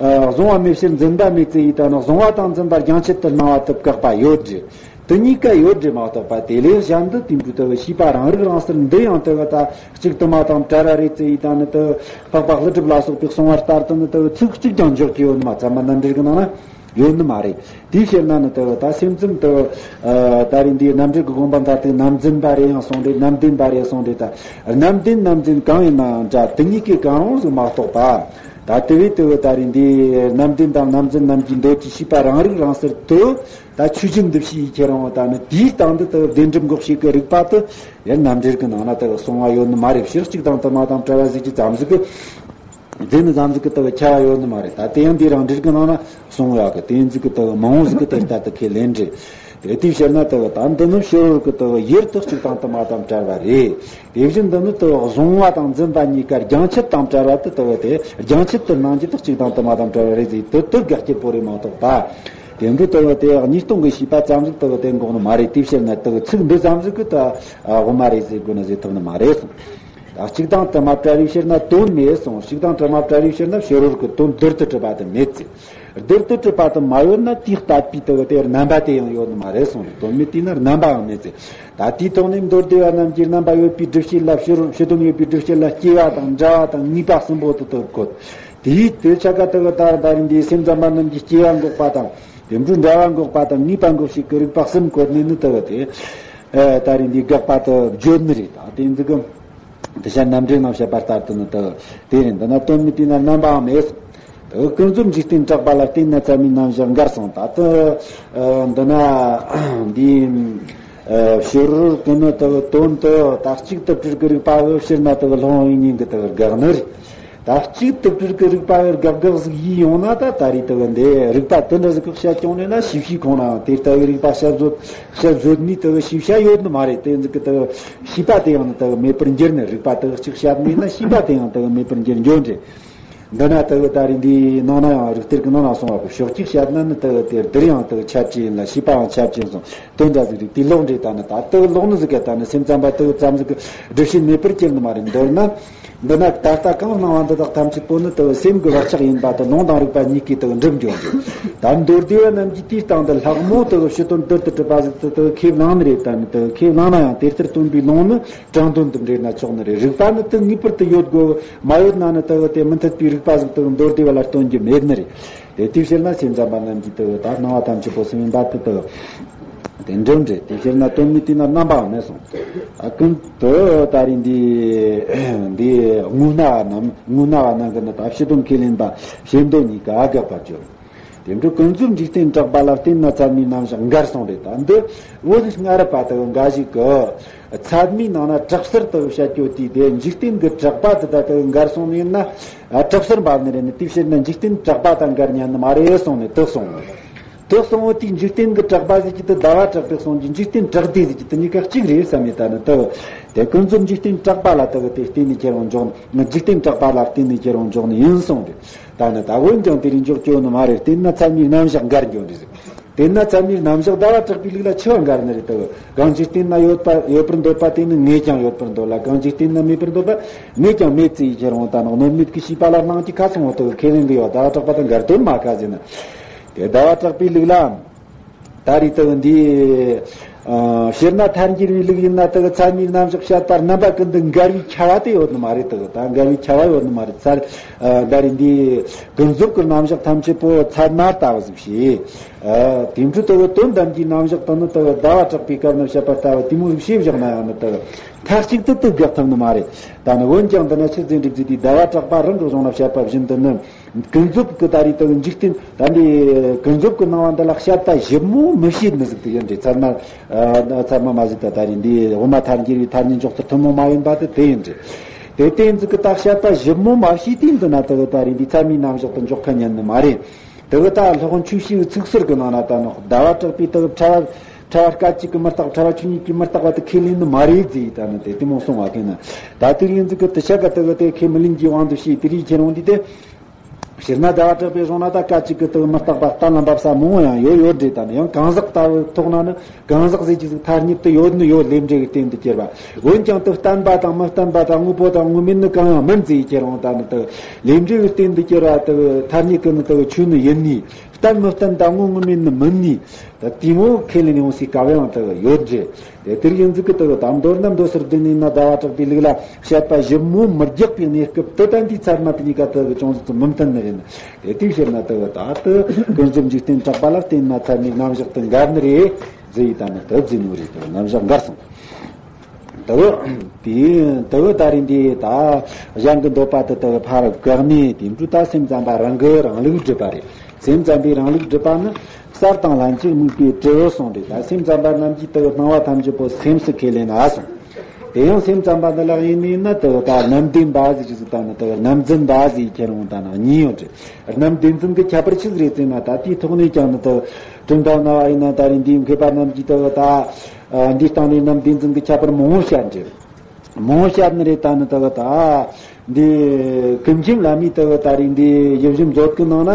ཨ་གཟུང་བ་མེད་ཕྱིར་འཛིན་པ་མེད་ཅེས་ཡིན་ད་ནི་གཟུང་བ་དང་འཛིན་པ་རྒྱང་ཆད་དུ་སྣང་བ་དུ་བཀག་པ་ཡོད་རེད། དུ་གཉིས་ཀ་ཡོད་རེད་མ་གཏོགས་པ་དེ་ལས་གཞན་དུ་དེ་འདྲ་དུ་ཤེས་པ་རང་རིག་རང་གསལ་འདི་ཡང་དུ་ད་གཅིག་དུ་མ་དང་བྲལ་བ་རེད་ཅེས་ཡིན་ད་ནི་དུ་འཕགས་པ་ཀླུ་སྒྲུབ་ལ་སོགས་པས་གསུངས་པ་ལྟར་དུ་ནི་དུ་ཚིག་གཅིག་ཀྱང་འཇོག་གི་ཡོད་ནི་མ་ཚད་མ་རྣམ་འགྲེལ་གྱི་ནང་ན། ཡོད་ནི་མ་རེད། དེའི་ཕྱིར་ན་ནི་དུ་ད་སེམས་ཙམ་དུ་ཨ་ད་རིང་འདིའི་རྣམ་འགྲེལ་གྱི་དགོངས་པ་མཐའ་དག་རྣམ་འཛིན་པ་རེད་ཡང་གསུངས་རེད། རྣམ་བདེན་པ་རེད་གསུངས་རེད། ད་རྣམ་བདེན་རྣམ་འཛིན་གང་ཡིན་ནའང་འདྲ་དུ་གཉིས་ཀའི་གང་རུང་ཟིག་མ་གཏོགས་པ། ད་དེ་བས་དུ་ད་རིང་འདིའི་རྣམ་བདེན་དང་རྣམ་འཛིན་རྣམས་ཀྱི་འདོད་ཀྱི་ཤེས་པ་རང་རིག་རང་གསལ་དུ་ད་ཆོས་ཅན་འདུ་བྱེད་ཡིད་ཁྱེད་རང་བ་ད་ནི་དེའི་སྟེང་དུ་དུ་བདེན་གྲུབ་འགོག་བྱེད་ཀྱི་རིགས་པ་དུ་ཡང་རྣམ་འགྲེལ་གྱི་ནང་ན་དུ་གསུངས་པ་ཡོད་ནི་མ་རེད། ཕྱིར་གཅིག་དང་དུ་མ་དང་བྲལ་བ་ཟིག་གི་ཙམ་ཟིག་གི་འཛིན་ནི་ཙམ་ཟིག་གི་དུ་ཁྱབ་པ་ཡོད་ནི་མ་རེད། ད་དེ་ཡང་འདི་རང་འགྲེལ་གྱི་ནང་ན་གསུངས་ཡོད་གི་དེ་ཡིན་ཟིག་གི་དུ་མང་བོ་ཟིག་གི་དེ་ལྟར་དུ་ཁས་ལེན་རེད། དེ་དེའི་ཕྱིར་ན་དུ་ད་འདི་ནི་ཕྱི་རོལ་གི་དུ་ཡུལ་དུ་གཅིག་དང་དུ་མ་དང་བྲལ་བ་རེད། དེ་བཞིན་འདི་ནི་དུ་གཟུང་བ་དང་འཛིན་པ་གཉིས་ཀ་རྒྱང་ཆད་དང་བྲལ་བ་དུ་དུ་དེ་རྒྱང་ཆད་དུ་སྣང་རྒྱུ་དུ་གཅིག་དང་དུ་མ་དང་བྲལ་བ་རེད་ཟེར་དུ་དུ་དགག་རྒྱུ་པོ་རེད་མ་གཏོགས་ད། དེ་འདྲ་དུ་དེ་གཉིས་སྟོང་གི་ཤེས་པ་ཙམ་ཟིག་དུ་དེ་འགོག་ནི་མ་རེད། དེའི་ཕྱིར་ན་དུ་ཚིག་འདི་ཙམ་ཟིག་གི་དུ་དབུ་མ་རེད་ཟེར་དགོས་ནི་ཟེར་ཐུབ་ནི་མ་རེད་གསུངས། ད་གཅིག་དང་དུ་མ་བྲལ་བའི་ཕྱིར་ན་དོན་མེད་གསུངས། གཅིག་དང་དུ་མ་བྲལ་བའི་ཕྱིར་ན་ཕྱི་རོལ་གྱི་དོན་བསྡུར་དུ་གྲུབ་པ་དེ་མེད་ཅེས། བསྡུར་དུ་གྲུབ་པ་དེ་མ་ཡོད་ན་དེའི་ལྟ་བུའི་དུ་དེར་རྣམ་པ་དེ་ཡང་ཡོད་ནི་མ་རེད་གསུངས་ནས་དོན་མེད་དེས་ན་རྣམ་པའང་མེད་ཅེས། ད་དེའི་ཐོག་ནས་མདོ་སྡེ་བ་རྣམས་ཀྱིས་རྣམ་པ་ཡོད་པའི་སྒྲུབ་བྱེད་ལ་ཕྱི་རོལ་ཕྱི་དོན་ཡོད་པའི་སྒྲུབ་བྱེད་ལ་སྐྱེ་བ་དང་འབྲེལ་བ་དང་ངེས་པ་གསུམ་པོ་དུ་དུ་བཀོད། དེའི་དེ་ཆ་ག་དུ་ད་ད་རིང་འདིའི་སེམས་ཙམ་པ་རྣམས་ཀྱིས་སྐྱེ་བ་འགོག་པ་དང་དེ་འདྲའི་འབྲེལ་བ་འགོག་པ་དང་ངེས་པ་འགོག་བྱེད་ཀྱི་རིགས་པ་གསུམ་བཀོད་ནས་ནི་དུ་དེ་ད་རིང་འདིའི་དགག་པ་དུ་བརྗོད་ནི་རེད། ད་དེ་འཛི་གི་དེ་ཤ་རྣམ་འགྲེལ་ནང་བཤད་པ་ལྟར་དུ་ནི་དུ་དེ་རེད། འདི་ན་དོན་མེད་དེས་ན་རྣམ་པའང་མེད། དུ་ཀུན་རྫོབ་འཇིག་རྟེན་གྲགས་པ་ལ་བརྟེན་ན་ཚད་མའི་རྣམ་གཞག་འགར་སོང་། ད་དུ་འདི་ན་འདི་ཕྱི་རོལ་གི་ནི་དུ་དོན་དུ་ད་གཅིག་ཏུ་སྤྲུལ་གྱི་རིགས་པ་བོ་ཕྱིར་ན་དུ་སློབ་དཔོན་དབྱིག་གཉེན་གྱི་དུ་དགག་ནི་རེད། ད་གཅིག་ཏུ་སྤྲུལ་གྱི་རིགས་པ་བོ་དགག་དགག་ཟིག་ཡིན་ཡོང་ན་ད་ད་རེས་དུ་འདི་རིགས་པ་དུ་འདྲ་ཟིག་གི་བཤད་ཀྱང་ནས་ན་ཤེས་བྱའི་ཁོང་ནའང་དེ་ལྟ་བུའི་རིགས་པ་བཤད་བཟོད་བཤད་བཟོད་ནུས་དུ་ཤེས་བྱ་ཡོད་ནི་མ་རེད། དེ་ཟིག་གི་དུ་ཤེས་པ་དེ་ཡང་ནི་དུ་མེད་པར་འགྱུར་ནི། རིགས་པ་དུ་གཅིག་བཤད་ནས་ན་ཤེས་པ་དེ་ཡང་དུ་མེད་པར་འགྱུར་འགྱོ་འདྲེ། འདི་ན་དུ་ད་རེས་འདིའི་ནང་ན་ཡང་རིགས་གཏེར་གྱི་ནང་ན་གསུངས་པ་ཕྱོགས་གཅིག་བཤད་ན་ནི་དུ་དེ་འདིར་ཡང་དུ་ཁྱབ་ཅིག་ཡིན་ལ་ཤེས་པའང་ཁྱབ་ཅིག་གསུངས། དོན་འདྲ་ཟིག་རེད། དེ་ལོག་འདྲེ་ད་ནི་ད་དུ་ལོག་ནི་ཟིག་ག་ད་ནི་སེམས་ཙམ་པ་དུ་ཙམ་ཟིག་གི་སྒྲུབ་བྱེད་མེད་པར་གྱུར་ནི་མ་རེད། མདོར་ན། འདི་ན་ད་ལྟ་གང་སྣང་བ་འདི་དག་ཐམས་ཅད་པོ་ནི་དུ་སེམས་ཀྱི་བག་ཆགས་ཡིན་པ་དུ་ལུང་དང་རིགས་པ་གཉིས་ཀྱིས་དུ་འགྲུབ་འགྱོ་འགྱོ། ད་མདོ་སྡེ་བ་རྣམས་ཀྱིས་དེའི་སྟེང་དུ་ལྷག་མོ་དུ་ཕྱི་དོན་བསྡུར་དུ་གྲུབ་པ་ཟིག་དུ་དུ་ཁས་བླངས་ནི་རེད། ད་ནི་དུ་ཁས་བླངས་ན་ཡང་དེ་ལྟར་སྟོན་པའི་ལུང་ནི་དྲང་དོན་དུ་འགྲེལ་ན་ཆོག་ནི་རེད། རིགས་པ་ནི་དུ་ངེས་པར་དུ་ཡོད་དགོས། མ་ཡོད་ན་ནི་དུ་དེ་མི་མཐུན་པའི་རིགས་པ་ཟིག་དུ་མདོ་སྡེ་བ་ལ་སྟོན་རྒྱུ་མེད་ནི་རེད། དེ་དེའི་ཕྱིར་ན་སེམས་ཙམ་པ་རྣམས་ཀྱིས་དུ་ད་སྣང་བ་ཐམས་ཅད་པོ་སེམས་ཡིན་པ་དུ་དུ། དེ་འགྲུབ་འདྲེ། དེ་ཕྱིར་ན་དོན་མེད་དེས་ན་རྣམ་པའང་མེད་གསུངས། ཨ་ཀུན་ཏུ་ད་རེས་འདི་འདི་དངོས་སྣང་བ་རྣམས་དངོས་སྣང་བ་རྣམས་ཀྱི་ནི་ད་ཕྱི་དོན་ཁས་ལེན་པ་ཕྱི་དོན་གཉིས་ཀ་དགག་པར་བརྗོད། དེ་འཕྲོ་ཀུན་རྫོབ་འཇིག་རྟེན་གྲགས་པ་ལ་བརྟེན་ན་ཚད་མའི་རྣམ་གཞག་འགར་སོང་རེད། ད་འདི་བོད་སྔ་རབས་པ་དག་འགའ་ཞིག་གི་ཚད་མའི་ནང་ན་གྲགས་སར་དག་བཤད་རྒྱུ་དེ་དེ་འཇིག་རྟེན་གྱི་གྲགས་པ་དེ་ད་དག་འགར་སོང་ནས་ན་གྲགས་སར་འབབ་ནི་རེད་ནི། དེའི་ཕྱིར་ན་འཇིག་རྟེན་གྲགས་པ་དང་འགར་ཉན་ནི་མ་རེད་གསུངས་ནས་དེ་གསུངས། དེ་གསུང་བོ་དེའི་འཇིག་རྟེན་གྱི་གྲགས་པ་ཟེར་གྱི་དེ་ཟླ་བ་གྲགས་པའི་གསུང་གི་འཇིག་རྟེན་གྲགས་སྡེ་ཟེར་གྱི་དེ་གཉིས་ཀ་གཅིག་རེད་བསམ་ནས། ད་ནི་དེ་དེ་ཀུན་རྫོབ་འཇིག་རྟེན་གྲགས་པ་ལ་དེ་གི་དེ་བརྟེན་ནས་ཁྱེར་འོང་འཇོག་ནི། འཇིག་རྟེན་གྲགས་པ་ལ་བརྟེན་ནས་ཁྱེར་འོང་འཇོག་ནི་ཡིན་གསུངས་ཏེ། ད་ནི་ད་འོན་ཀྱང་དེ་རིང་འཇོག་རྒྱུ་ནི་མ་རེད། བརྟེན་ན་ཚད་མའི་རྣམ་གཞག་འགལ་འགྱོ་ནི་རེད། དེས་ན་ཚད་མའི་རྣམ་གཞག་ཟླ་བ་གྲགས་པའི་ལུགས་ལ་ཆི་བ་འགལ་ནི་རེད། དེ་གང་འཇིག་རྟེན་ན་ཡོད་པ་ཡོད་པར་འདོད་པ་དེ་ནི་ངས་ཀྱང་ཡོད་པར་འདོད་ལ། གང་འཇིག་རྟེན་ན་མེད་པར་འདོད་པ་ངས་ཀྱང་མེད་ཅེས་ཁྱེར་འོང་། ད་ནི་སྣོད་མེད་ཀྱི་ཤེས་པ་ལ་སྣང་གི་ཁ་ཚང་བ་དེ་ཁས་ལེན་གི་ཡོད། ཟླ་བ་གྲགས་པ་དང་འགལ་དོན་མ་ག་ཟེར་ན། དེ་ཟླ་བ་གྲགས་པའི་ལུགས་ལ་ད་རེས་དེ་འདི། ཨ། སྤྱིར་ན་ཐལ་འགྱུར་བའི་ལུགས་ཡིན་ན་དེ་ཚད་མའི་རྣམ་གཞག་བཤད་པ་རྣམ་པ་ཀུན་ཏུ་འགལ་བའི་ཁྱབ་པ་དེ་ཡོད་ནི་མ་རེད། དེ་ད་འགལ་བའི་ཁྱབ་པ་ཡོད་ནི་མ་རེད། ཚད། ཨ། ད་རེས་འདི་ཀུན་རྫོབ་ཀྱི་རྣམ་གཞག་ཐམས་ཅད་པོ་ཚད་མ་ལྟ་བུ་ཟིག་བྱས། ཨ། དེ་འཕྲོ་དེ་གི་དོན་དམ་གྱི་རྣམ་གཞག་དེ་ནི་དེ་གི་ཟླ་བ་གྲགས་པའི་སྐབས་ན་བཤད་པ་ལྟ་བུ་དེ་མོ་ཞིག་བཞག་ན་ཡང་ནི་དེ་གི་མཐའ་གཅིག་ཏུ་དེ་དགག་ཐུབ་ནི་མ་རེད། ད་ནི་འོན་ཀྱང་འདི་ན་ཆི་ཟེར་འགྲིག་ཟེར་དུས་ཟླ་བ་གྲགས་པ་རང་གི་གཞུང་ན་བཤད་པ་བཞིན་དུ་ནི། ཀུན་རྫོབ་ཀྱི་ད་རེས་དེ་གི་འཇིག་རྟེན་ད་འདི་ཀུན་རྫོབ་ཀྱི་སྣང་བ་འདི་ལ་བཤད་པ་ཞིབ་མོ་མི་བྱེད་ནི་ཟིག་དེ་ཡིན་རེད། ཚད་མ། ཨ། ཚད་མ་མ་ཟིག་ད་ད་རེས་འདི་དབུ་མ་ཐལ་འགྱུར་བའི་ཐ་སྙད་འཇོག་ཚུལ་ཐུན་མོང་མ་ཡིན་པ་དེ་དེ་ཡིན་རེད། དེ་དེ་ཟིག་གི་ད་བཤད་པ་ཞིབ་མོ་མ་བྱེད་དུས་འདི་ན་དེ་གི་ད་རེས་འདི་ཚད་མའི་རྣམ་གཞག་ཏུ་འཇོག་མཁན་ཡིན་ནི་མ་རེད། དེ་གི་ད་སློབ་དཔོན་ཆོས་བྱེད་ཀྱི་ཚིག་ཟུར་གྱི་ནང་ན་ད་ནི་ཟླ་བ་གྲགས་པའི་དེ་གི་ཕྲ་བ་ཕྲ་བ་སྐད་ཅིག་གིས་མི་རྟག་ཕྲ་བ་ཆོས་ཉིད་ཀྱིས་མི་རྟག་པ་དེ་ཁས་ལེན་ནི་མ་རེད་ཟེར། ད་ནི་དེ་དེ་མོ་གསུང་བ་གན་ན། ད་དེ་རིང་ཟིག་གི་དེ་ཆ་ག་དེ་གི་དེ་ཁས་མི་ལེན་གྱི་དབང་དུ་བྱས་དེ་རིགས་ཁྱེར་འོང་དུས་དེ། སྤྱིར་ན་ཟླ་བ་གྲགས་པའི་གཞུང་ན་ད་སྐད་ཅིག་གིས་དེ་གི་མི་རྟག་པ་གཏན་ལ་འབེབས་ས་མང་བོ་ཡང་ཡོད་ཡོད་རེད། ད་ནི་ཡང་གང་ཟག་ལྟ་བུའི་ཐོག་ན་ནི། གང་ཟག་ཟེར་གྱི་ཟིག་ཐ་སྙད་དུ་ཡོད་ནི་ཡོད། ལས་འབྲས་ཀྱི་རྟེན་དུ་གྱུར་པ། འོན་ཀྱང་དེ་བརྟན་པ་དང་མི་བརྟན་པ་དང་དངོས་པོ་དང་དངོས་མེད་ནི་གང་ཡང་མིན་ཟེར་ཁྱེར་འོང་། ད་ནི་དེ་ལས་འབྲས་ཀྱི་རྟེན་དུ་གྱུར་པ་དེ་ཐ་སྙད་ཀྱི་ནི་དེ་ཆོས་ནི་ཡིན་ནི། བརྟན་མི་བརྟན་དང་དངོས་དངོས་མེད་ནི་མིན་ནི། ད་དེ་མོ་ཁས་ལེན་ཡོང་སའི་སྐབས་ཡང་དེ་ཡོད་རེད། དེ་དེར་ཡིན་ཟིག་གི་དེ་ད་མདོར་ན་མདོ་ཟུར་བདུན་ནས་ན་ཟླ་བ་གྲགས་པའི་ལུགས་ལ་བཤད་པ་ཞིབ་མོ་མི་རྒྱག་པའི་གནས་སྐབས་དེ་ད་འདི་ཚད་མ་དེ་གཉིས་ཀ་དེ་ཅུང་ཟད་མི་མཐུན་ནི་རེད། དེ་དུས་ཕྱིར་ན་དེ་ད་དེ་ཀུན་རྫོབ་འཇིག་རྟེན་གྲགས་པ་ལ་བརྟེན་ན་ཚད་མའི་རྣམ་གཞག་ཏུ་འགལ་ནི་རེད་ཟེར་ཡི། ད་ནི་དེ་ཟེར་ནི་རེད། དེ་རྣམ་གཞག་འགལ་སོང་། དེ་དེ་དེ་ད་རིང་འདི་ད་གཞན་གྱི་འདོད་པ་དེ་དེ་ཕར་བཀག་ནས། དེ་འཕྲོ་ད་སེམས་ཙམ་པ་རང་གི་རང་ལུགས་སྒྲུབ་པ་རེད། སེམས་ཙམ་པའི་རང་ལུགས་སྒྲུབ་པ་ནི་གསར་དང་ལྷན་ཅིག་དམིགས་པའི་དྲི་བ་གསུངས་རེད། ད་སེམས་ཙམ་པ་རྣམས་ཀྱིས་དེ་སྣང་བ་ཐམས་ཅད་པོ་སེམས་སུ་ཁས་ལེན་ན་གསུངས། དེ་ཡང་སེམས་ཙམ་པ་འདི་ལ་ཡིན་ནི་ཡིན་ན་དེ་ད་རྣམ་བདེན་པ་ཟེར་གྱི་ཟིག་དང་ནི་དེ་རྣམ་རྫུན་པ་ཟེར་ཁྱེར་འོང་ད་ནི་གཉིས་ཡོད་རེད། རྣམ་བདེན་རྫུན་གྱི་ཁྱད་པར་ཆི་ཟིག་རེད་ཟེར་ན། ད་དེའི་ཐོག་ནས་ཀྱང་ནི་དེ་གྲུབ་མཐའ་སྨྲ་བ་ཡིན་ན་ད་རེས་འདིའི་མཁས་པ་རྣམས་ཀྱིས་དེ་ད་འདིའི་སྟེང་ནས་རྣམ་བདེན་རྫུན་གྱི་ཁྱད་པར་མང་བོ་བཤད་རེད། མང་བོ་བཤད་ནི་རེད། ད་ནི་དེ་ད་འདི་ཀུན་མཁྱེན་བླ་མས་དེ་ད་རེས་འདི་ཡིད་བཞིན་མཛོད་ཀྱི་ནང་ན།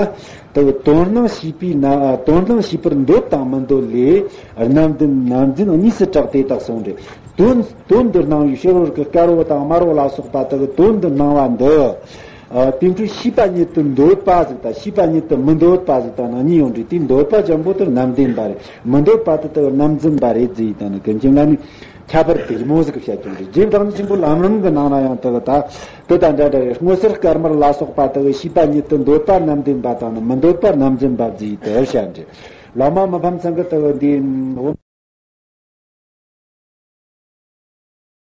དེ་དོན་སྣང་བྱེད་པའི་ན་དོན་སྣང་བྱེད་པར་འདོད་དང་མི་འདོད་ལས། རྣམ་བདེན་རྣམ་རྫུན་གཉིས་སུ་གྲགས་ཏེ་དག་གསུངས་ཏེ། དོན་དོན་འདི་སྣང་བའི་ཕྱི་རོལ་གྱི་དཀར་པོ་དང་དམར་པོ་ལ་སོགས་པ་དེ་གི་དོན་འདི་སྣང་བ་འདི། ཨ། དེ་འཕྲོ་ཤེས་པ་ཉིད་དུ་འདོད་པ་ཟིག་དང་ཤེས་པ་ཉིད་དུ་མི་འདོད་པ་ཟིག་དང་ནི་གཉིས་ཡོད་རེད། དེ་འདོད་པ་ཅན་པོ་དེ་རྣམ་བདེན་པ་རེད། མི་འདོད་པ་དེ་དེ་རྣམ་རྫུན་པ་རེད་ཟེར་ཡི། ད་ནི་ཀུན་མཁྱེན་བླ་མས་ཁྱད་པར་དེ་མོ་ཟིག་བཤད་ཀྱང་རེད། རྗེ་བདག་ཉིད་ཆེན་པོ་ལམ་རིམ་གྱི་ནང་ན་ཡང་དེ་གི་ད་དེ་དང་འདྲ་འདྲ་རེད། སྔོ་སེར་དཀར་དམར་ལ་སོགས་པ་དེ་གི་ཤེས་པ་ཉིད་དུ་འདོད་པ་རྣམ་བདེན་པ་དང་ནི་མི་འདོད་པ་རྣམ་རྫུན་པ་ཟེར་ཡི་དེ་བཤད་རེད། བླ་མ་མི་ཕམ་ཚང་གི་དེ་གི་འདི།